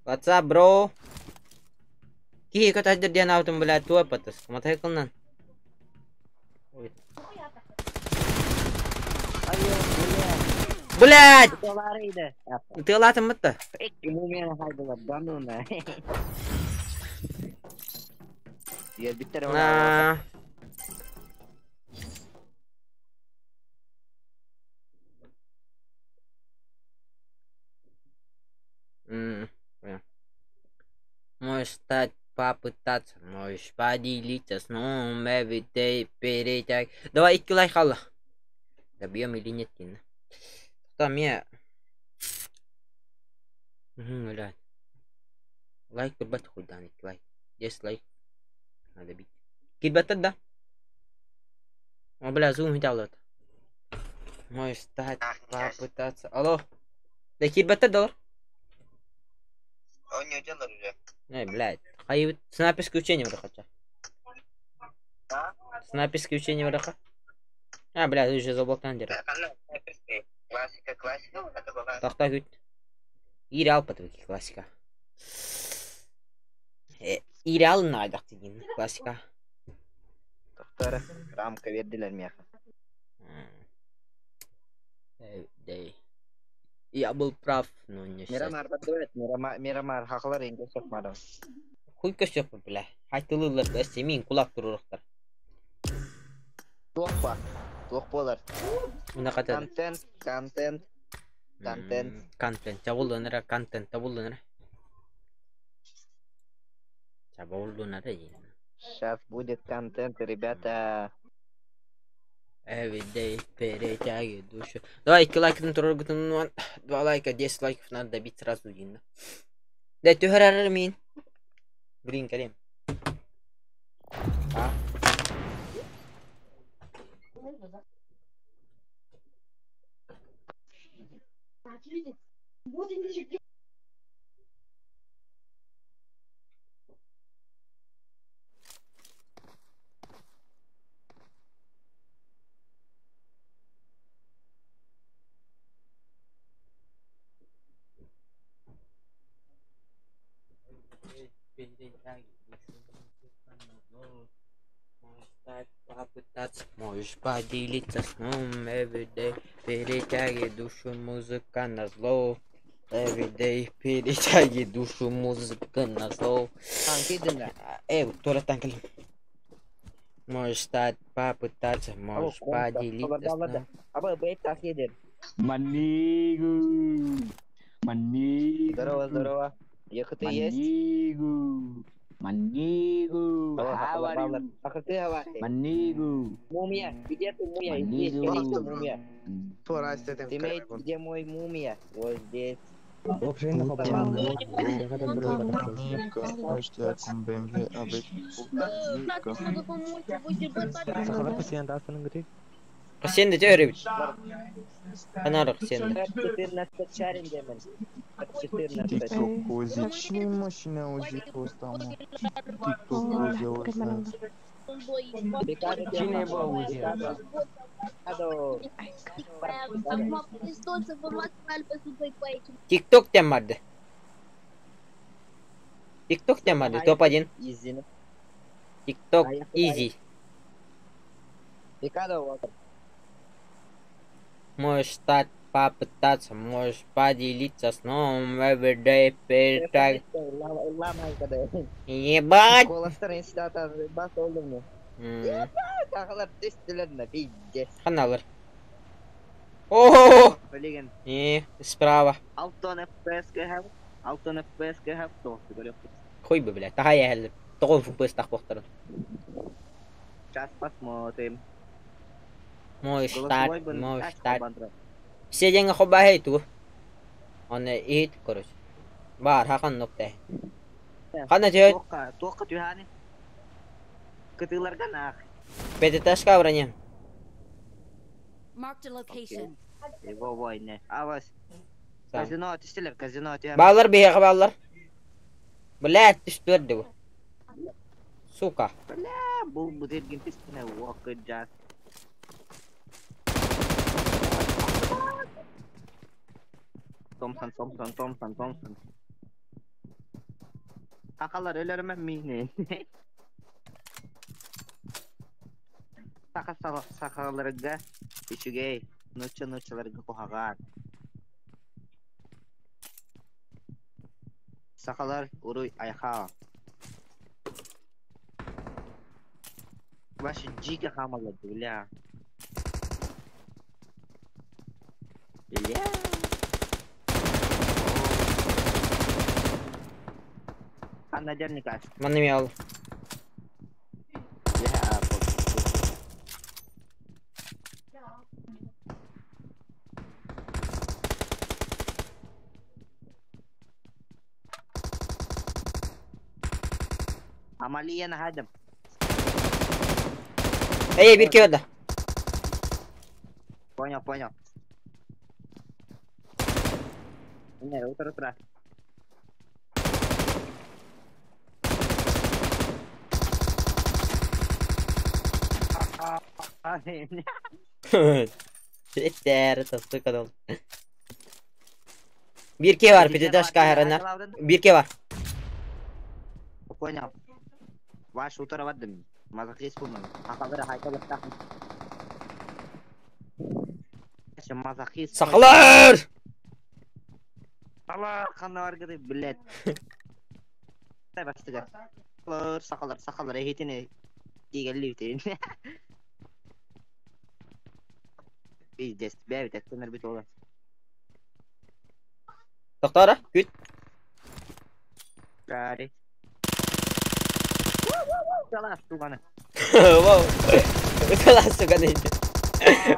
What's up, bro? Кихи, куда ты нахуй, блядь, туа патас? Матай кылнан. Ой. Блядь! Ты латым это? Мумия хайдылар, да ну на. Я биттер На. Понял. Можешь стать, попытаться, можешь поделиться с новым everyday, перетяг. Давай, икки лайк алла. Добьем или нет, Тина? Там я... Угу, блядь. Лайк курбат хуй дан, икки лайк. 10 лайк. Надо бить. Кирбаттар да? О, бля, зум делает. Можешь стать, попытаться. Алло. Да кирбаттар доллар. Он не делал уже. Эй, блядь. Хай снайперское учение врахача. Снайперское учение враха. А, блядь, уже заболтан дера. Классика, классика, это была. Тахта күт. Ире алпат классика. Ире алын деген классика. Доктор, рамка бердилер меха. Day. Я был прав, но не счастье. Мирамар бардыбат, Мирамар хахалар инде сокмадым. Хуй көсөк бля. Хайтылылар семин кулак турурухтар. Туох ба? Туох болар. Мына катады. Контент, контент, контент. Контент. Чабулдунара, контент табулдунара. Чабулдунара дейин. Сейчас будет контент, ребята. Everyday перетяги душу. Давай, 2 лайкын турургутун. 2 лайка, 10 лайков надо добить сразу дейин. Да түһәрәр мин. Блин, калем. А? Попытаться можешь поделиться сном everyday перетяги душу музыка на зло everyday перетяги душу музыка на зло. Кидина. Эй, туалеттан кэлим. Можешь стать попытаться, можешь поделиться сном. Аба бейт тахидин. Манигу. Манигу. Здорово, здорово. Ехать ты есть? Манигу. Манигу. How are you? Ахаты Манигу. Мумия, где ты, мумия? Здесь, Манигу. где мумия? Тура Ты где мой мумия? Вот здесь. Сен де төрөбүт. Анарык сен де. 14 шарин демен. 14. TikTok Ози. Чим машина Ози просто. TikTok Ози Ози. Чine bă, Uzi? TikTok тем барды. TikTok тем барды. Топ-1. Изи. TikTok изи. Можешь стать попытаться, можешь поделиться сном everyday перетаг. Ебать! Ханалар. О! Не, справа. Хуй бы, блядь. Тахай я Тоғын FPS тақпоқтарын. Сейчас посмотрим. Мой штат, мой штат. Все деньги хоба ту. Он ит, короче. Бар, хақан нокта. Қана түйет. Тоққа, тоққа түйханы. Кытыларға нақ. Пятиэтажка броня. Marked a location. Его войны. Авас. Казино түстілер, казино түйе. Баллар бейға баллар. Блядь, түстілер де бұл. Сука. Бля, бұл бұдерген түстіне оқы жас. Томсон, Томсон, Томсон, Томсон. Сақалар өлерме мені. Сақа сақаларга үчүгэй, нуча нучаларга кухаган. Сақалар уруй айха. Ваши дико хамала, бля. Бля. Анна Манымел. Амалия нахадым. Эй, bir кеде. Понял, понял. Не, утро, утро. Yeter, tasdık adam. Bir ke var, пятиэтажка харанар. Bir ke var. Понял. Ваш утро вадым. Мазохист был. Вася, мазохист. Сахалар! Аллах, ханна блядь. Бастыга. Сахалар, сахалар, сахалар, эхитини тигэлли бүтин. Пиздец, бэбит, эттенер бит ола. Тоқтара, күт. Гарри. Салас, туганы. Воу. Салас, туганы.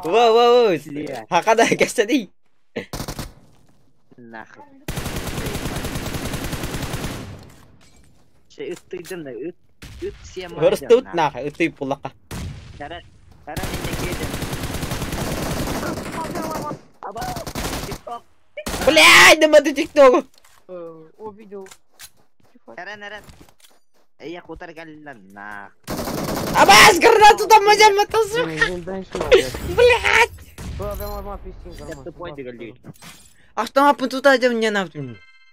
Воу, воу, воу. Хакада кестеди. Нахуй. Şey ıttıydım da ıt ıt siyem. Hırstı нахуй, ытый пулака. Tara tara ne Аба, TikTok. Блядь, да маты TikTok. Увидел. Tara nara. Ey kutar geldi нах. Абас, гранату там мазям матасу. Блядь. А что мы тут идем не на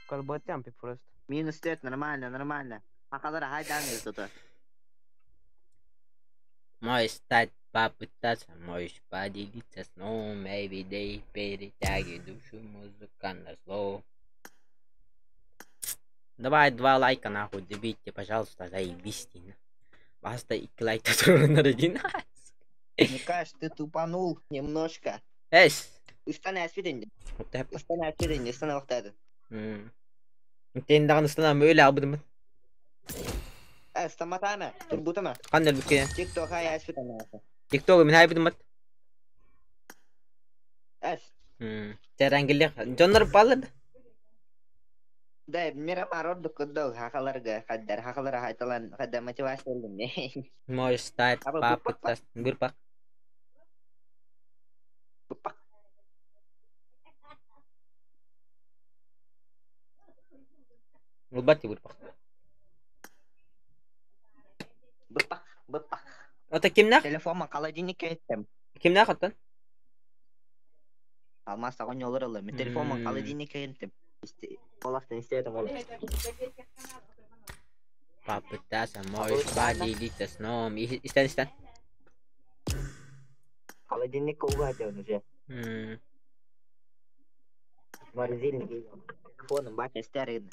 Колботям просто. Минус 4, нормально, нормально. Акалара хайдан тут. Можешь стать, попытаться, можешь поделиться сном, everyday, перетяги душу, музыка на зло. Давай 2 лайка нахуй, добейте, пожалуйста, заебись. Баста 2 лайка турунар один. Мне кажется, ты тупанул немножко. Эс. Ыстана әспеден. Ыстана әспеден, ыстана вақтады. Сен дагы ыстана öyle абыдым. Ыстаматама, турбутама. Кандай бүкке? TikTok хай әспеден. TikTok мен хайбыдым. Эс. Терангеле жоннор балыр. Да, Мирамар ордук куддог хакаларга хаддар хакалара хайталан хадда мотивация болдум. Можешь стать попытаться бирпак. Бирпак. Улбати бирпак. Бирпак, бирпак. Ата кимнах? Телефонма холодильник кеттим. Кимнах аттан? Алмаз тагын олар алар. Мен телефонма холодильник кеттим. Олақтан истедим ол. Попытаться, можешь поделиться сном. Истен, истен. Холодильник угадил уже. Морозильник. Телефоном батя старый.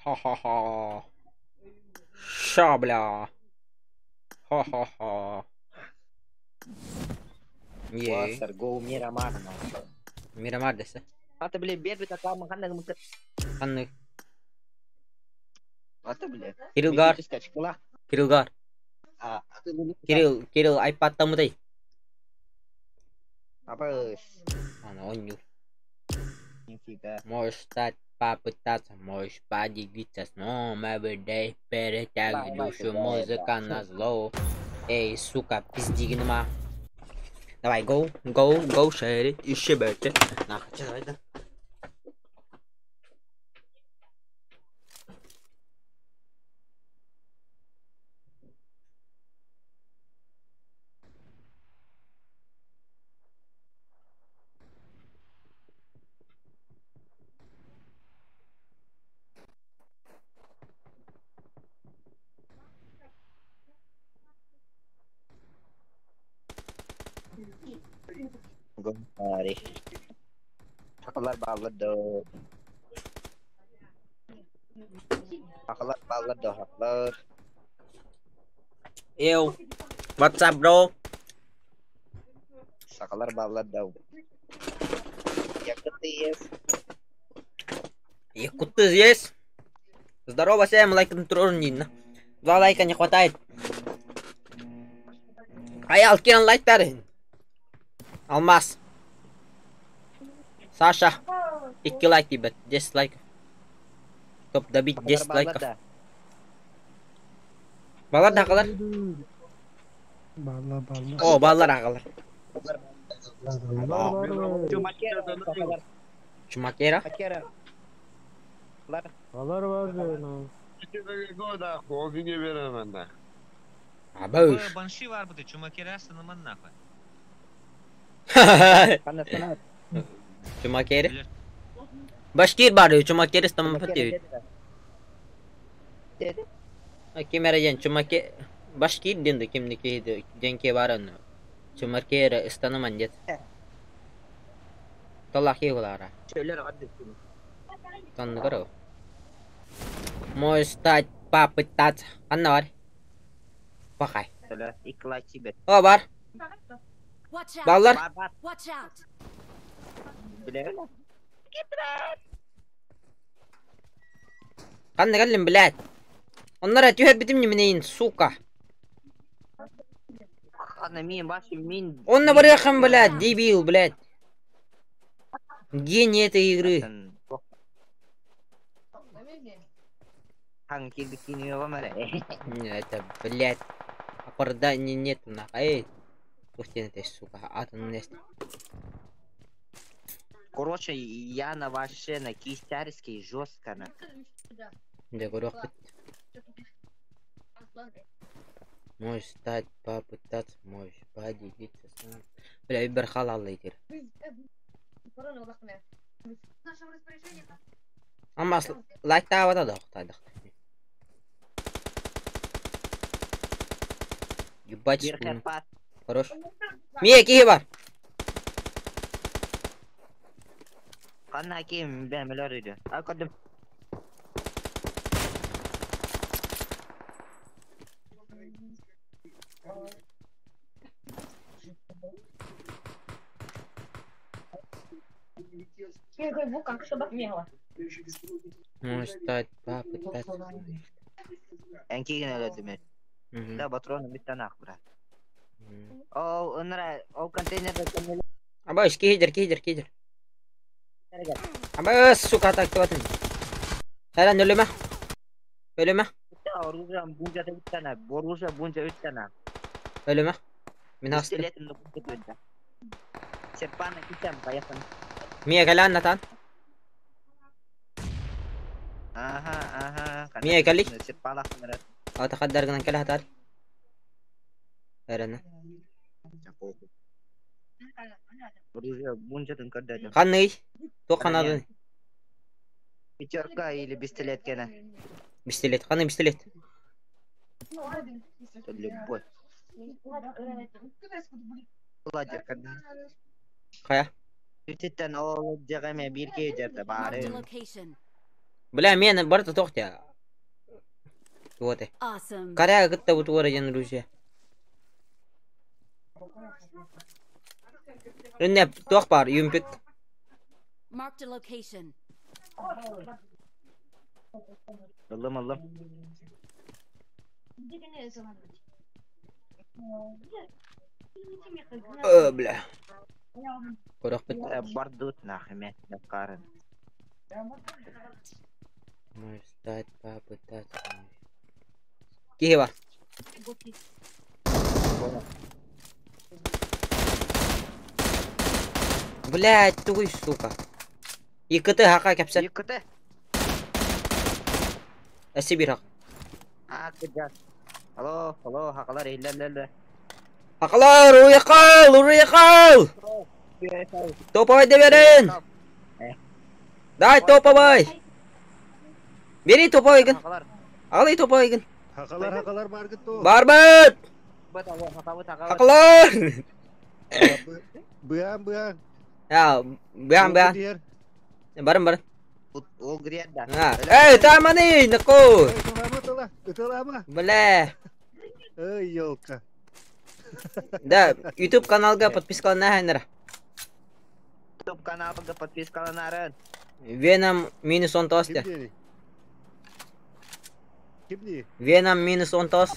Ха-ха-ха. Ша, бля. Ха-ха-ха. Е. Го Мирамар. Мирамар десе. Ата бле бербит атама ханна мыкы. Ханны. Ата бле. Кирилл Гар. Кирилл Гар. Кирилл, Кирилл iPad тамыдай. Апа. Ана он Нифига. Можешь стать, попытаться, можешь поделиться сном everyday, перетягивай душу, музыка на зло. Эй, сука, пиздигнма. Давай, go, go, go, share it, ищи бэте. Нахуй, давай, да. Гомари. Хакалар баллар до. Хакалар баллар до хакалар. Yo, what's up, bro? Сакалар баллар до. Якуты есть. Якуты здесь. Здорово всем, лайк на 2 лайка не хватает. Аял, киран лайктары. Алмаз. Саша. 2 лайк, ребят. 10 лайков. Чтоб добить 10 лайков. Балар да қалар. Балла, балла. О, баллар ағалар. Чумакера. Балар бар. Абыш. Банши var bu Чумакера сыныман нахуй. Чумакери. Башкир бар, Чумакери стаман патıyor. Ким эреген Чумаке Башкир денди кимники денке бар аны. Чумаркера ыстаныман дед. Талах егулара. Şöyle hadi. Танныгар. Можешь стать попытаться. Анна бар. Пахай. Şöyle iki like bet. О, бар. Watch out! Баллар. Бар бар. Watch out! Bile Ханна кэллим, блядь. Оннора түһэр битим неменейин, сука. Хана мин башы мин. Онно барыахым, блядь, дебил, блядь. Гений этой игры. Hangi bikini var mı? Не, это, блядь, оправдания нету, нахуй. Эй, ух ты, ты, сука, атомный нест. Короче, я на ваше на кистярский жестко на. Да, говорю, Можешь стать, попытаться, можешь поделиться с нами. Бля, бир халал лейтер. Amma лайк таабата да охтадых. Ебать, Bir спун. хепат. Хорош. Мия, кихи бар. Хана ким ben öyle öyle. Akıdım. Можешь стать, попытаться. Enki yine öyle demek. Мгм. Да патроны bir tane ak bırak. Мгм. O onlara o konteynerde kendine Абаш, кихидер, кихидер, кихидер. Абаш, сука, так тватын. Саран, өлөмө. Өлөмө, Oruzа bunca da üç tane. Boruza bunca üç tane. өлөмө. Мин астым. Пистолетim de bunca üç tane. Serpana kitem kayafan. Мия кэлэн натан. Aha aha. Мия кэлли. Serpana kamera. Ата хаддаргынан кэлэ хатар. Эрэнэ. Оружие bunca dın kadar. Ханный. Туох ханадын. Пятерка или пистолет кene. Пистолет. Ханный пистолет. Любой. Ладер когда. Хая. Үтіттен ол жағаме бір кейдерді Marked бары. a location. Бля, мен барта тохтя. Вот. Awesome. Каря гытта бутуара ден Руся. Үнне туох бар, юмпик. Marked a location. Ылым ылым. Э, бля. Көрөх бит. Бардут нахме қарын. Можешь стать, попытаться. Кихи бар. Блядь, тугуй, сука. Икыты хака кәпсәт. Екіті. Әсі бир хак. Акыда. Алло, алло, хақалар еллер. Хакалар, уйкал, уйкал. Топовый да берин. Дай топовый. Бери топовый гын. Хақалар. Алый топовый гын. Хақалар хақалар бар гыт Барбыт. Бат алло, хақабыт хақабыт. Хакалар. Быан быан. Я, бян бян. Барым барым. Ол грияда. А, эй, таманы, нако. Ыталама тыла, ыталама. Бля. Эй, елка. Да, YouTube каналга подпискалана хайнара. YouTube каналға подпискаланарын. Веном минус он Ким тос. дени? Ким дени? Веном минус он тос.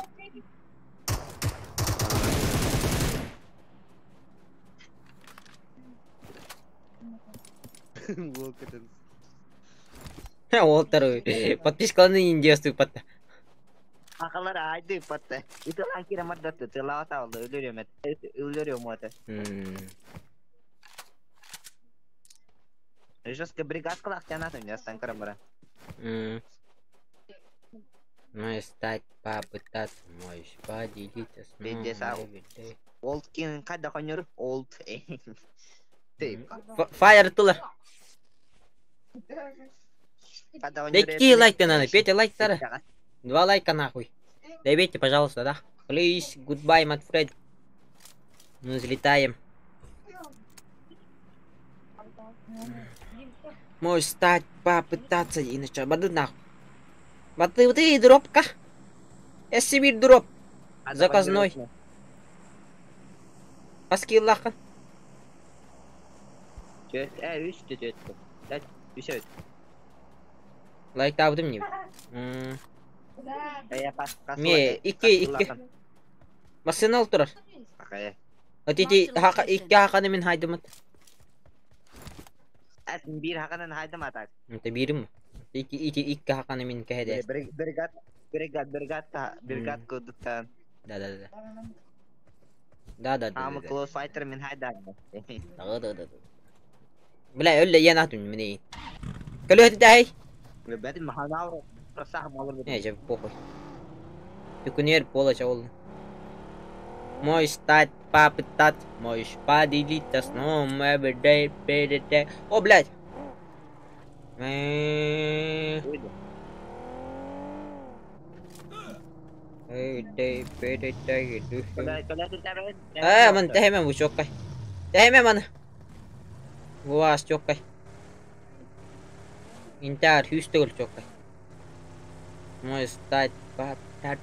Волкотен. Уолтер, подпискаланы индиостуй патта. Хақалар айды патта. Италан кире мардатты, тылава алды, өлөрөм. Өлөрөм оты. Жестко бригадкалах тянатым, ястан карамара. Ну стать попытаться, можешь поделиться с Бенде сау. Олд кин кайда конёр? Олд. Ты. Фаер тула. Кайда Да какие лайки надо? Петя, лайк тара. Два лайка нахуй. Добейте, пожалуйста, да? Please, goodbye, my friend. Ну, взлетаем. Можешь стать, попытаться и начать. Бады нахуй. Баты ты дробка. Сибирь дроп. Заказной. Аскиллахан. Түөрт, ээ, үс түөрт. Үс эбит. Лайктаабытым не. Ме, икки, икки. Массыына ол турар. Ити икки хаканы мин хайдымыт. Биир хаканан хайдым атак. Это биирим. Ити ити икки хаканы мин кэһэдэ. Бригад, бригад, бригад, бригад кудуттан. Да, да, да. Да, да, да. I'm a close fighter мин хайдам. Да, да, да. Бля, өллө иэн атым мин. Көлөһөтү тэй. Бэтим маханау сах малыр. Не, же похуй. Түкүнер пола чаул. Можешь стать, попытать, можешь поделиться сном every day, О, блядь! Every day, Ээ, ман тэһэмэ бу чоккай. Тэһэмэ маны. Буас чоккай. Интар хүс төгөл чоккай. Можешь стать, попытать.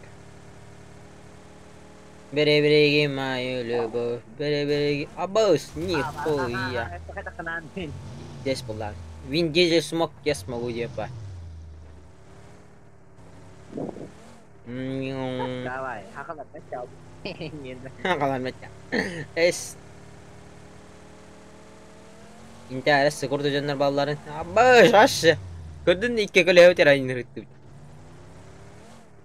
Береги мою любовь, береги. Абас, нихуя. Здесь была. Вин Дизель смог, я смогу, типа. Давай, хакалар Эс. Инте арасы курду дьоннор балларын. Абас, ашы. Көрдүн икки көлөһө өтер айнырытты.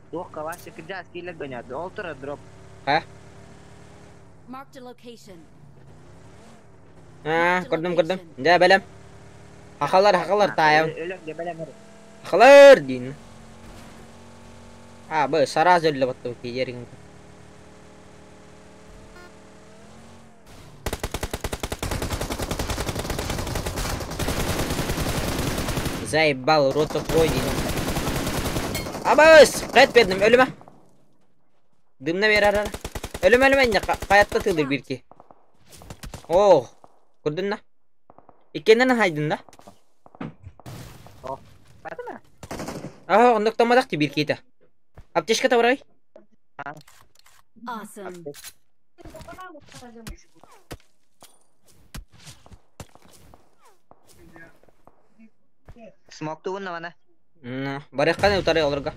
Туох калашы кыдьаас киилэ гонят. Ол тура дроп. Ха? Marked a location. Аа, көрдүм, көрдүм. Дьэ, бэлэм. Хахалар, хахалар таайам. Өлөк де бэлэм. Хахалар диин. А, бу сразу өллө баттым киерин. Заебал, рот закрой, диин. Абас, кайт бердим, өлүмө. Дымна бер арара. Өлүмө, өлүмө, инне каятта тыылыр бир ки. Ох, көрдүн да? Иккеннен хайдын да? Батыма. Аа, оннук тамадак ти бир кита. Аптечка табарай. Awesome. Смок тугунна мана. Барыкканы утары олорго.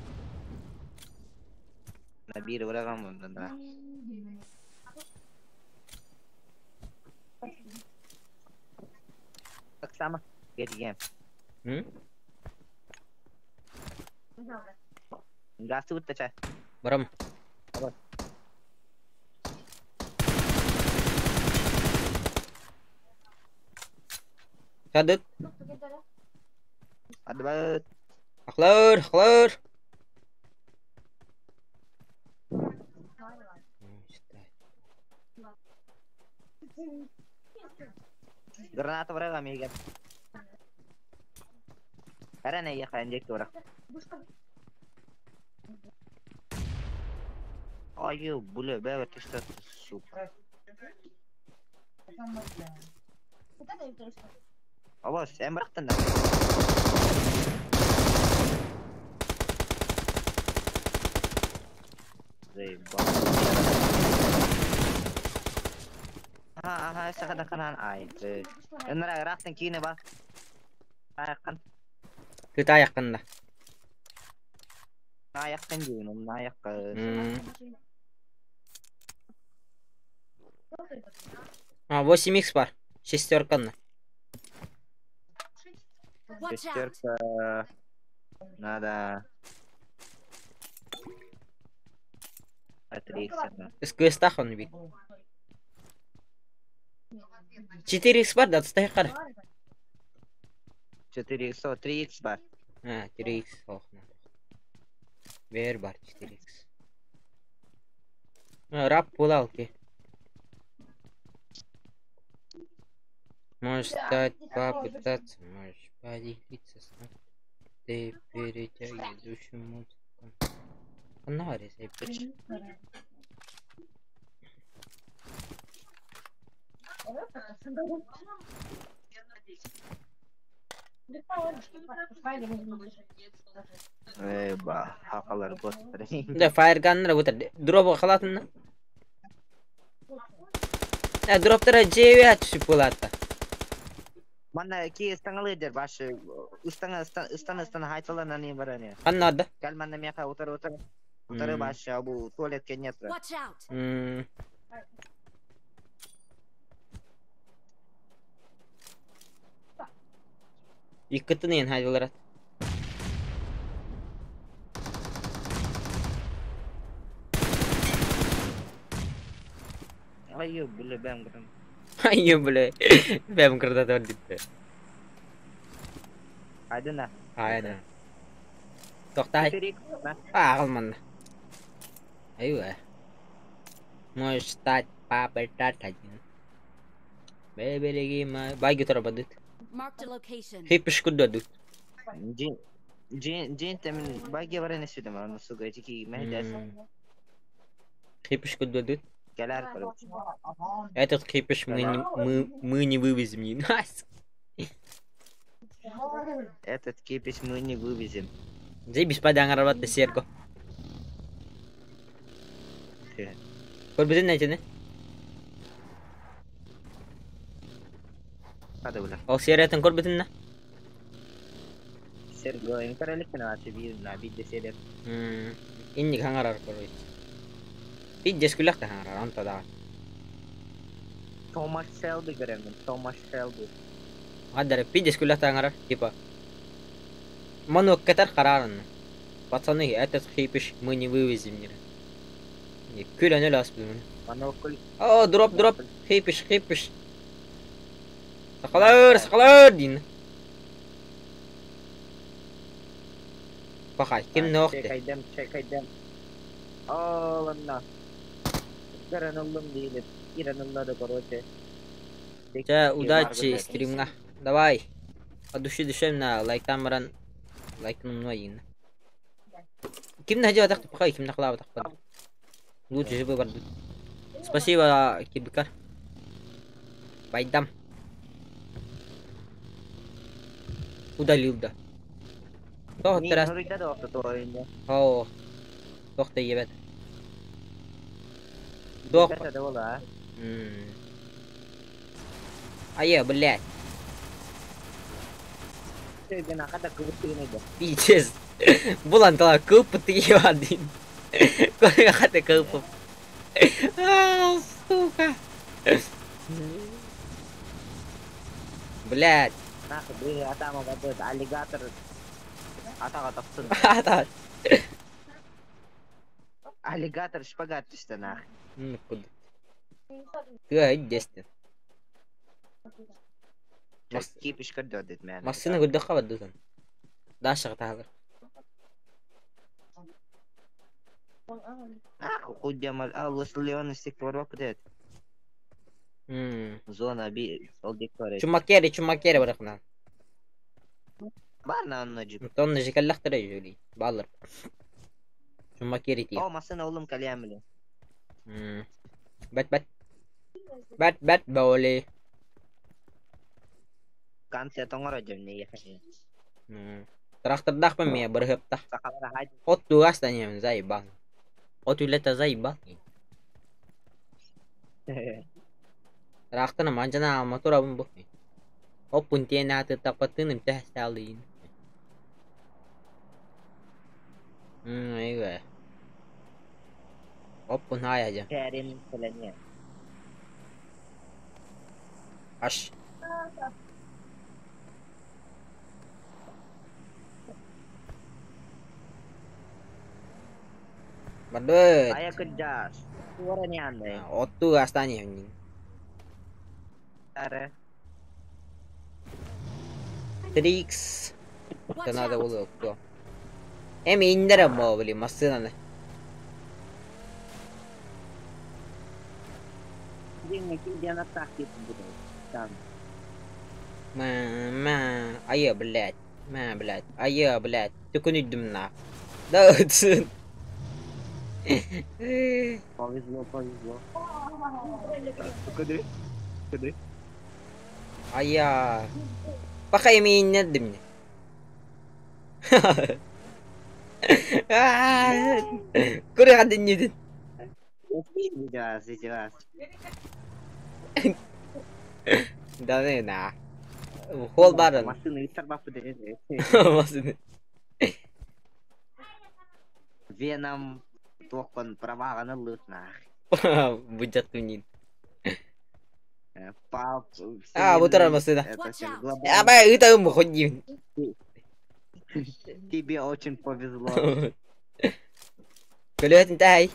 Бир ураган мындан да. Оксана, кетген. Газ утта чай. Барам. Садыт. Адбат. Ахлар, ахлар. Граната врага мега. Арана я ханжек тура. Ай, бля, бля, ты что, сука. Абас, эн бырахтын да. Заебал. Аха, аха, сахада канан ай. Эннера рахтан кийне ба. Аяққан. Кыт аяққын да. Аяққан дейін, оның аяққа. А, 8х бар. Шестерканы. Watch out. Шестерка. Надо. Отриксена. СКС он бит. 4х бар, да, отстай қара. 4 х 3 х бар. А, 4х, ох, надо. Бер бар, 4х. А, раб пулалки. Можешь стать, попытаться, можешь поделиться с нами. Ты перетягиваешь душу музыку. Фонарь, заебись. Ба, хакалар бостар. Да, фаерганнар бутар. Дроп халатынна. Дроптара жебе түшүп булатта. Манна ки ыстаңалы дер башы. Ыстаңа ыстан ыстан хайталан ани бараны. Ханна да? Кал манна меха утар утар. Утары башы бу туалетке нет. Watch out! Иккытын ен хайдыларат. Ай, бля, бэм грам. Ай, бля. Бэм кырдата диппе. Айдына. Айдына. Токтай. Агылманна. Айва. Можешь стать папой один. Бебелеги ма. Бай гитара бадыт. Marked a location. Хипиш куддадут. Джин джин джин темин баги бараны сүдем аны суга жики мехдес. Хипиш куддадут. Келер короче. Этот кипиш мы не вывезем не нас. Этот кипиш мы не вывезем. Заебись падан работа серго. Көрбүтүн нәтини? Хады бля. Ол сериятын көрбүтүн на? Серго инкаралыкын аты бир на бидде серият. Инник хаңарар короче. Бидде скүләк та хаңарар анта да. Томас Шелби көрөмүн, Томас Шелби. Гаддар бидде скүләк та хаңарар типа. Ману катар карарын. Пацаны, этот хипиш мы не вывезем не. Күлөн эле асып муну. Монокль. О, дроп, дроп. Хипиш, хипиш. Сакалар, сакалар дин. Пахай, ким нохты? Чекайдем, чекайдем. О, ладно. Кираныллым дейли. Кираныллады, короче. Ча, удачи стримга. Давай. От души душевно лайктан баран. Лайкны мной. Ким нахжа так пахай, ким нахлава так. Лучше живой барду. Спасибо, Кибикар. Байдам. Удалил да. О, тохта ебет. Дох. Ае, блядь. Пиздец. Булан тала кылпы ебадин. Хата кылпы. А, сука. Блядь. Нахуй, атама бабыт, аллигатор. Атаға тапсын. Ата. Аллигатор шпагат түсті нах. Ну куда? Ты десте. Кипиш көрдө мен. Машина көрдө кабат дутан. Даша тагыр. Ах, худя ал Леон сектор вакыт. Зона би ол декоре. Чумакери, чумакери баракна. Барна онно жип. Тонна жикаллахтара жули. Баллар. Чумакери ти. О, масына олум калямли. Бат бат. Бат бат боли. Канция тоңоро жемне яхы. Трактордах мен бир хепта. От тугас танем заебал. От үлета заебал. Трактор манжана мотор абын бу. Оп пунтена аты тапатын имтехсталин. Айга. Оп пун хая жа. Терин селене. Аш. Бардыт. Ая кыджаш. Туара не андай. Отту астани ханин. Аре. Трикс. Это надо было кто. Эми индера бо, блин, машина. Ма, ма, ая, блядь. Ма, блядь. Ая, блядь. Түкүнүдүм на. Да, сын. Повезло, повезло. Айа. Пока имеиннердим. Куря диннидин. Сейчас, сейчас. Да не на. Хол барын. Машина из Тарбапы. Машина. Веном тохпан праваганы лытнах. Быдьат тунин. Пап. А, вот это машина. Это А, бай, это мы ходим. Тебе очень повезло. Көлөтүн тай.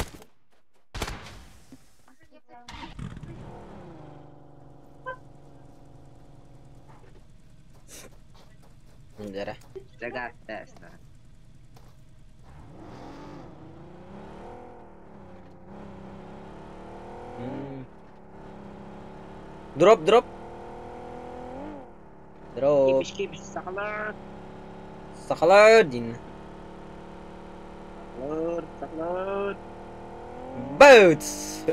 Дара. Загадочно. Дроп, дроп. Дроп. Кипиш, кипиш, сахалар. Сахалар дин. Сахалар, сахалар. Boots.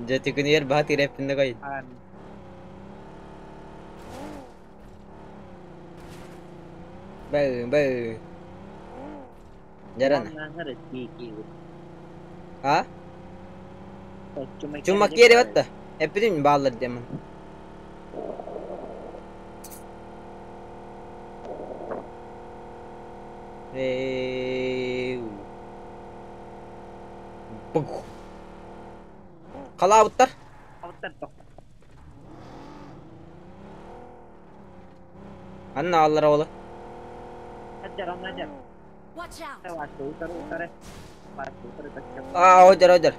Жа түкүнүгер баха тиреппинде кой. Бу бу. Жарана. А? Чумак киэри батта. Эппитим баалар демон. Бух. Халаабыттар. Анна аллара ола. Watch out! А, одер, одер.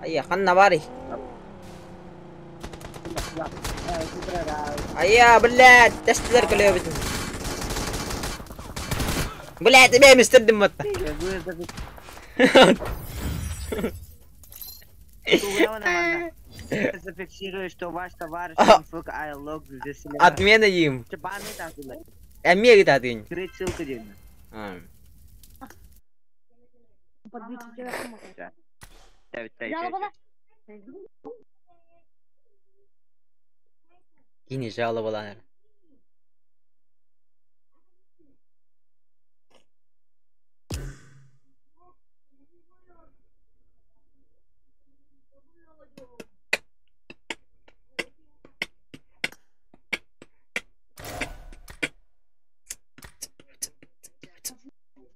Айя, ханна барый. Айя, блядь, тестилер көлөбүтүн. Блядь, эме мистердим батта. Зафиксирую, что ваш товарищ МФК Айлог заселяет. Отмена им. Эмиэ гитатын. Открыть ссылку день. Кини жалобаланар.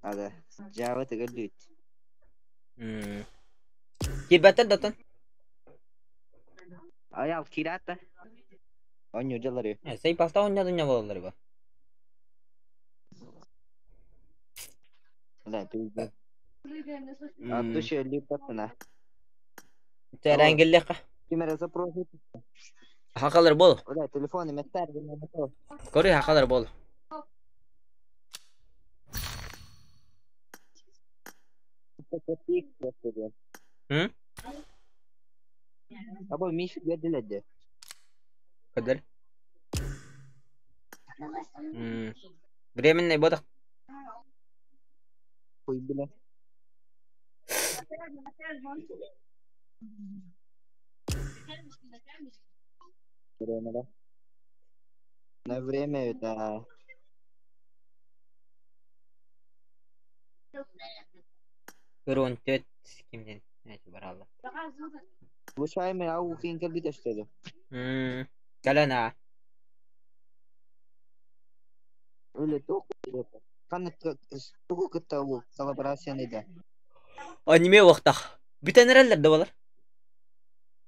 هذا جاوة تقليد. Кирбәттер датан. Аял кирата. Оню жалары. Сей паста оння дуня болалар ба. Да, пизда. А туше липатна. Терәнгелле Кимер запрос. Хакалар бол. Да, телефон эместер. Көрү хакалар бол. Hı? Або Миша бердиледи. Кадыр. Временный бодах. Хуй бля. Время, да? На время это... Көрөн төт кимден эти баралла. Случайно ау кин кэлбит эштеди. Калана. Үле тух Каны тугу кытта ул коллаборацияны да. Аниме вақтақ. Бүтән эреллер да болар.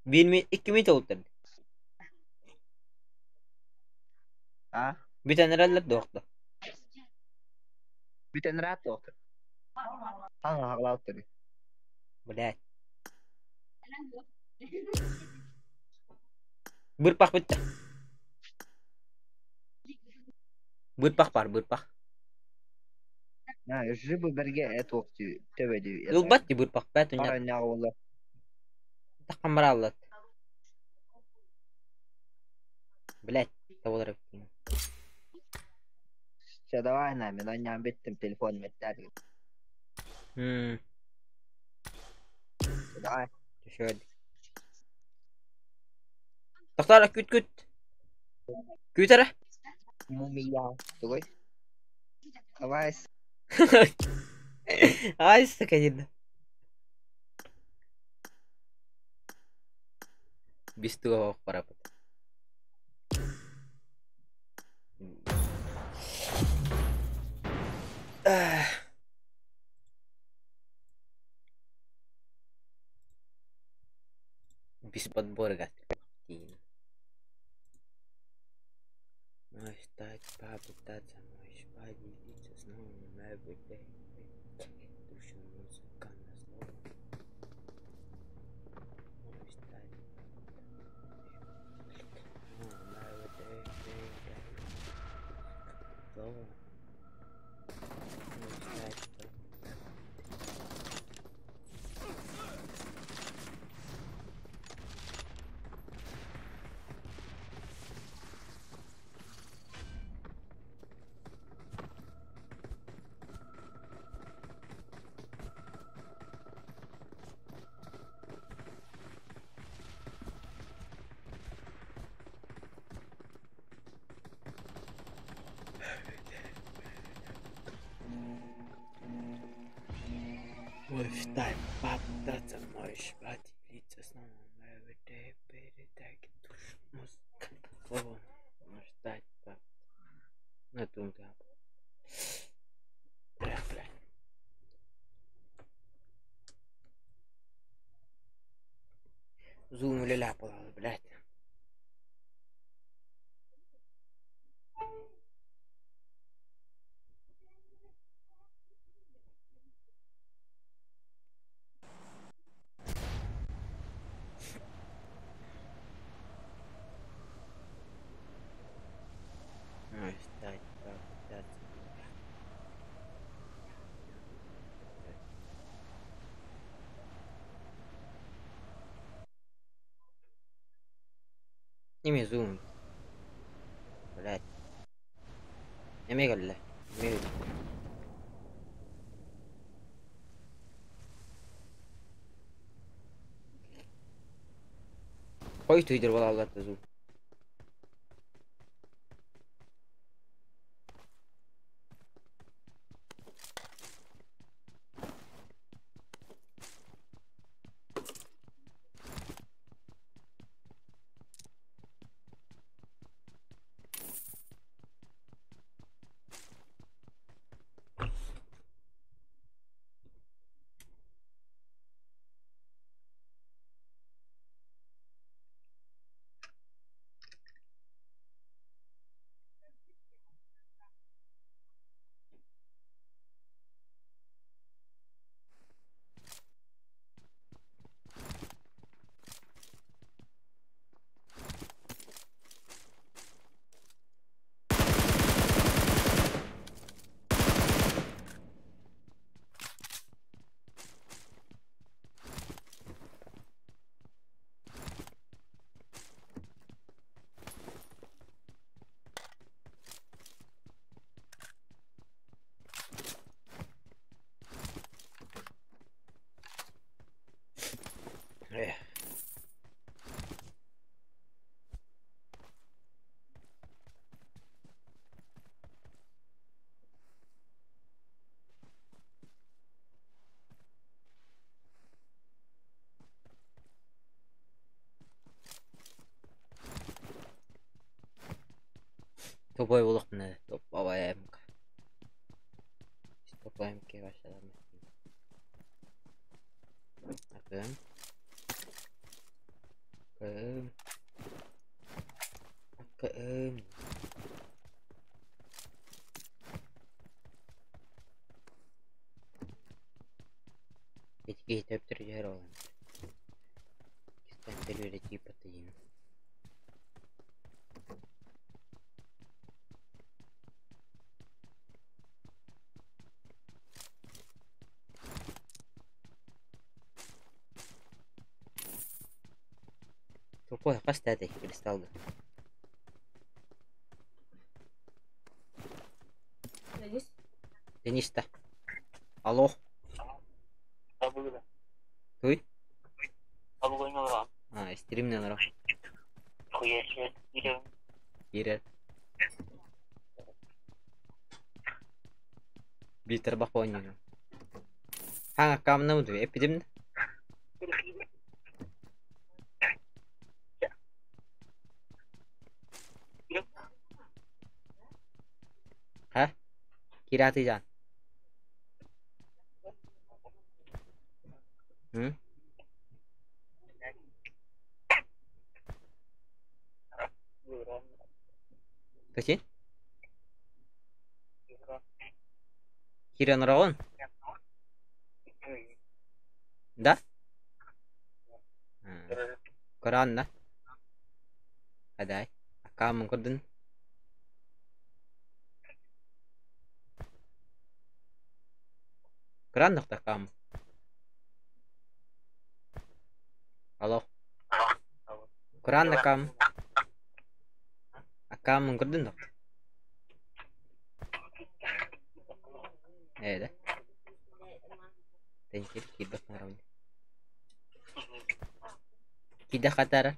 1 минут, 2 минут олуптар. А? Бүтән эреллер да вақта. Бүтән рат вақта. Аңа хаглаптыр. Блядь. Бырпақ бітті. Бырпақ бар, бырпақ. На, жыбы берге эт вақты төбеди. Ылбат ди бырпақ бәт уня. Ара ола. Таққан бара аллат. Блядь, табылар бітті. Все, давай нами, на ням биттим телефон меттер. Давай. Түшөд. Тохтоо күт күт. Күт эрэ. Мумия. Тугуй? Давай. Ай, сука, дед. Без того парапыт. Без подбора Можешь стать, попытаться, можешь поделиться с новым everyday. Душу музыка на зло. Можешь стать, новым everyday. Зло. Можешь стать, Можешь стать, попытаться, можешь поделиться с новым everyday, передай душу музыка на зло. Можешь стать, попытаться. На тунга. Эх, блядь. Зум ляпала, блядь. Можешь стать, попытаться. Сними зум. Блядь. Эмиэ кэллэ. Эмиэ Хой түйдер бола алат зум. Эх. Тупой булук мына топовая МК. Топовая МК başlayalım. Bakın. Bakın. Bakın. Эти төптөр жер olan. Кистен бері типа тыйын. Тупой хас этой кристаллы. Денис да. Алло. Туй? А, стримнен ора. Киирэр. Биир тарбах оонньууну. Хаҥа аккаамнабын дуо? Эппитим да? Ха? Киирэ М? Качи? Киирэн ораҕын? Да? Көрөөн да? Адай. Аккааммын көрдүн. Көрөөн да аккааммын. Алло. Көрөөн да аккааммын. Аккааммын көрдүн да? Ээ да. Тэнкир киирбэт маравын. Кида хатара.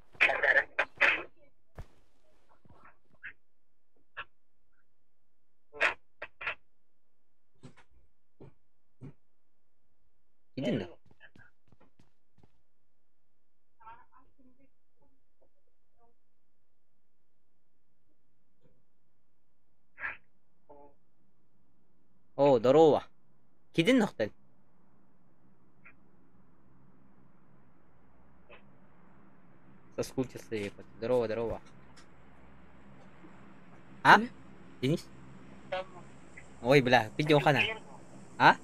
Кидин да? О, здорово. Кидин нохтен. Соскучился я. Здорово, здорово. А? Денис? Ой, бля, видео хана. А?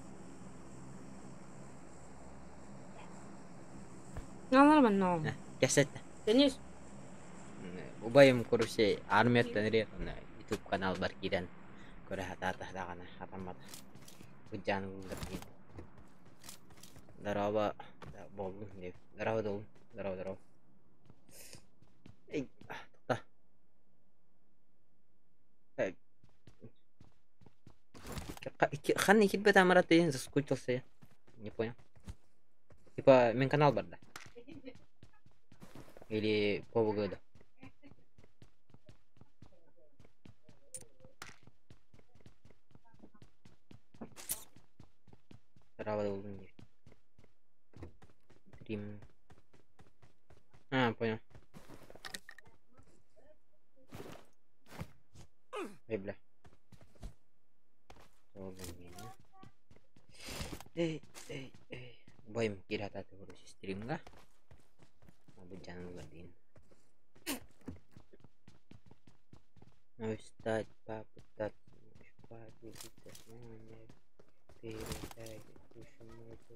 Нормально. Кэсет. Денис. Убайым короче армияттан эрэр YouTube канал бар киирэн көрө сатаата даҕаны хатаммата. Быдьаан ыллар диэн. Здорово буоллун диэбит. Здорово долун. Здорово, здорово. Эй, тоқта. Ханна киирбэт амарат диэн соскучился я. Не понял. Типа мен канал бар да? Или полгода. Здорово, долун диэбит. Стрим. А, понял. Эй, бля. Эй, эй, эй. Убайым киирэ сатаата короче стримҥа. Быдьаан ылла диэн. Встать, попытаться, поделиться сознание, передать душу музыка.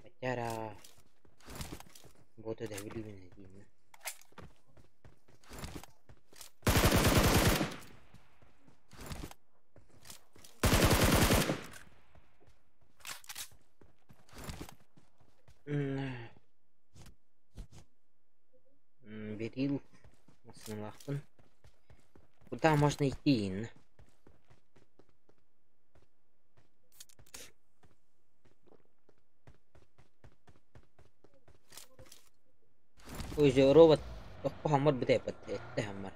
Котяра. Вот это влюбленный диэн. Берил. Массыналаахпын. Куда можно идти? Ой, робот. Хаммар битэ этте хаммар.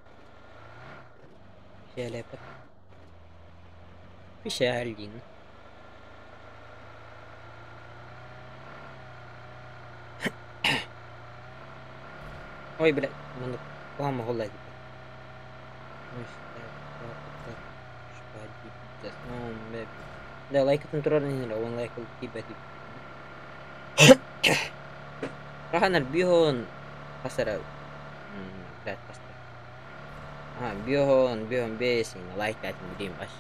Шээлэпэт. Пишээлдин. Ой, бля, маннык куһаҕан моһоллоо Да, лайкатын турар иһин уон лайк тиийбэт Раһанар биоһон хас эрэ блядь хаста А, биоһон, биоһон бэс лайктаатын билиим баш.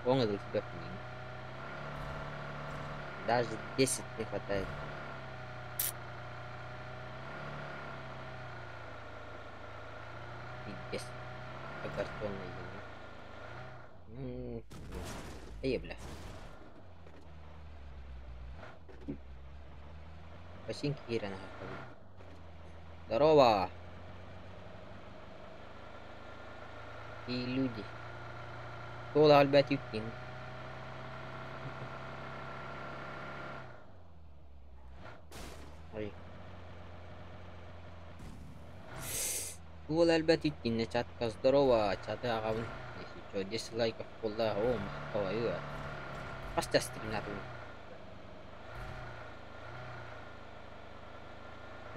Уоҥа да тиийбэппин Даже 10 не хватает. Пиздец. Картонная земля. Ну, эй, бля. Починки киирэн аһарбабын. Здорово! И люди. Туола альбәт үттин. Ой. Туола альбәт үттин чатка здорово, чаты аҕабын. Если что, 10 лайков буолла, о, махтал, Хас стримнатым.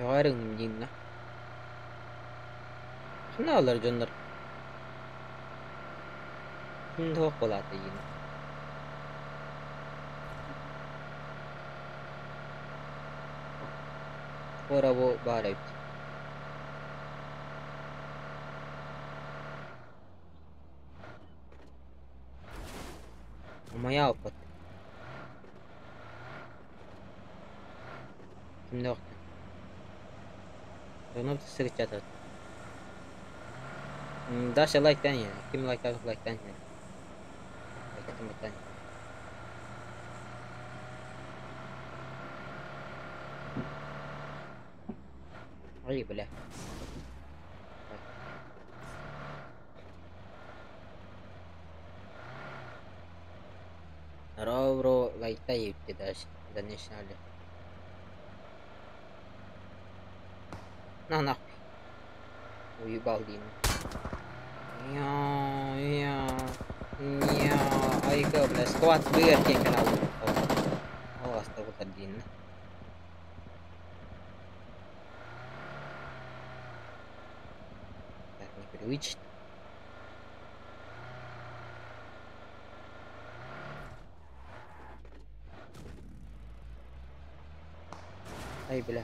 Өҕөрүҥ диинна. Ханна дьоннор? Туох буолаата диин. Ора бу баар эбит. Моя опыт. Кимде охтun? Дьону сырыччатар. Даша лайктан я. Ким лайктан лайктан я. Лайктан баттан. Ой, бля. Ровро лайкта ютти даже. Донешнали. На нахуй. Уебал Дин. Я, я, я, айка, бля, скват быр диэн канал. Ол астабыт Дин. Так, непривычно. Ай, бля.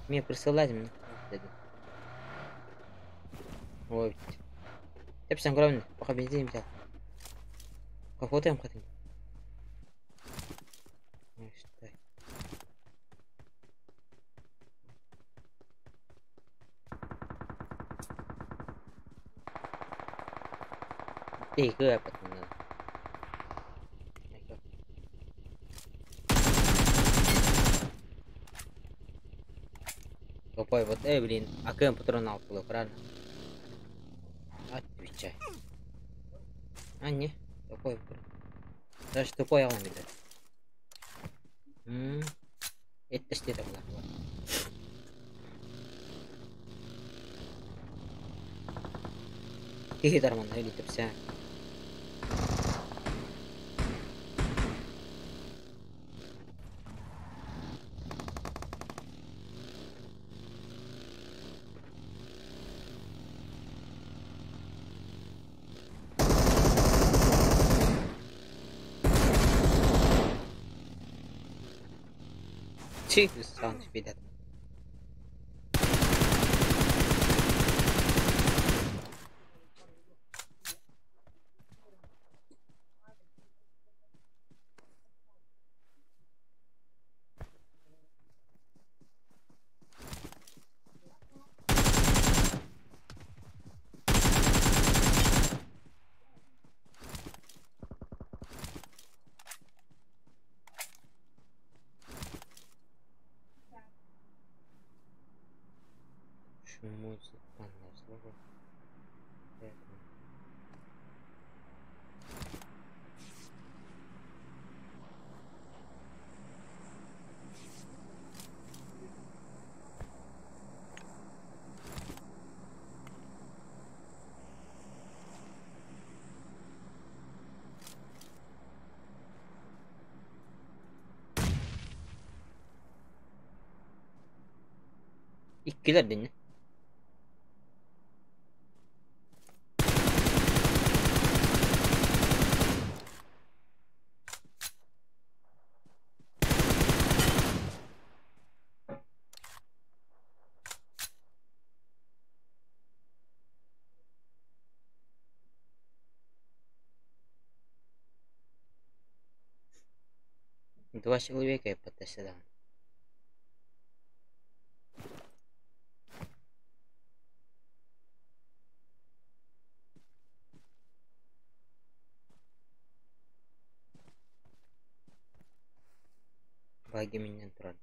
Мне присылать мне. Ой. Тепсен көрөмүн. Пока бензин взял. Капотаем хотим. Ты потом надо. Тупой вот, эй, блин, а кем патрон было, правильно? Отвечай. А, не, тупой. Даже тупой он видит. Это что это было? Тихий дарман, или тепся. Сам тебе Музыка на слово. Это. Иккилер динне. Два человека я потащил. Баайга минньэн турар.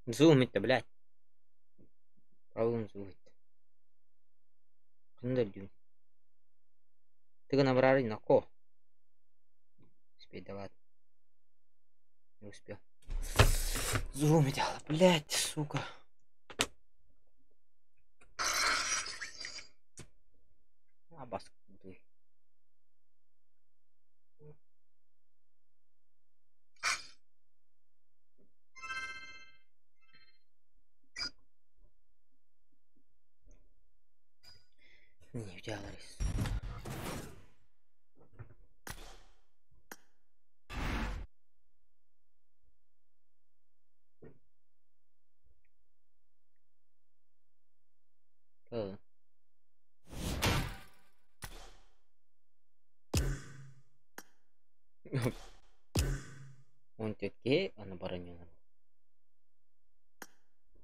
Зумить-то, блядь. Правым зумить. Ханна Ты набрали на ко. Успей, да ладно. Не успел. Зумить, блядь, сука. А, бас. Не взялась. Он тетке, она баранина.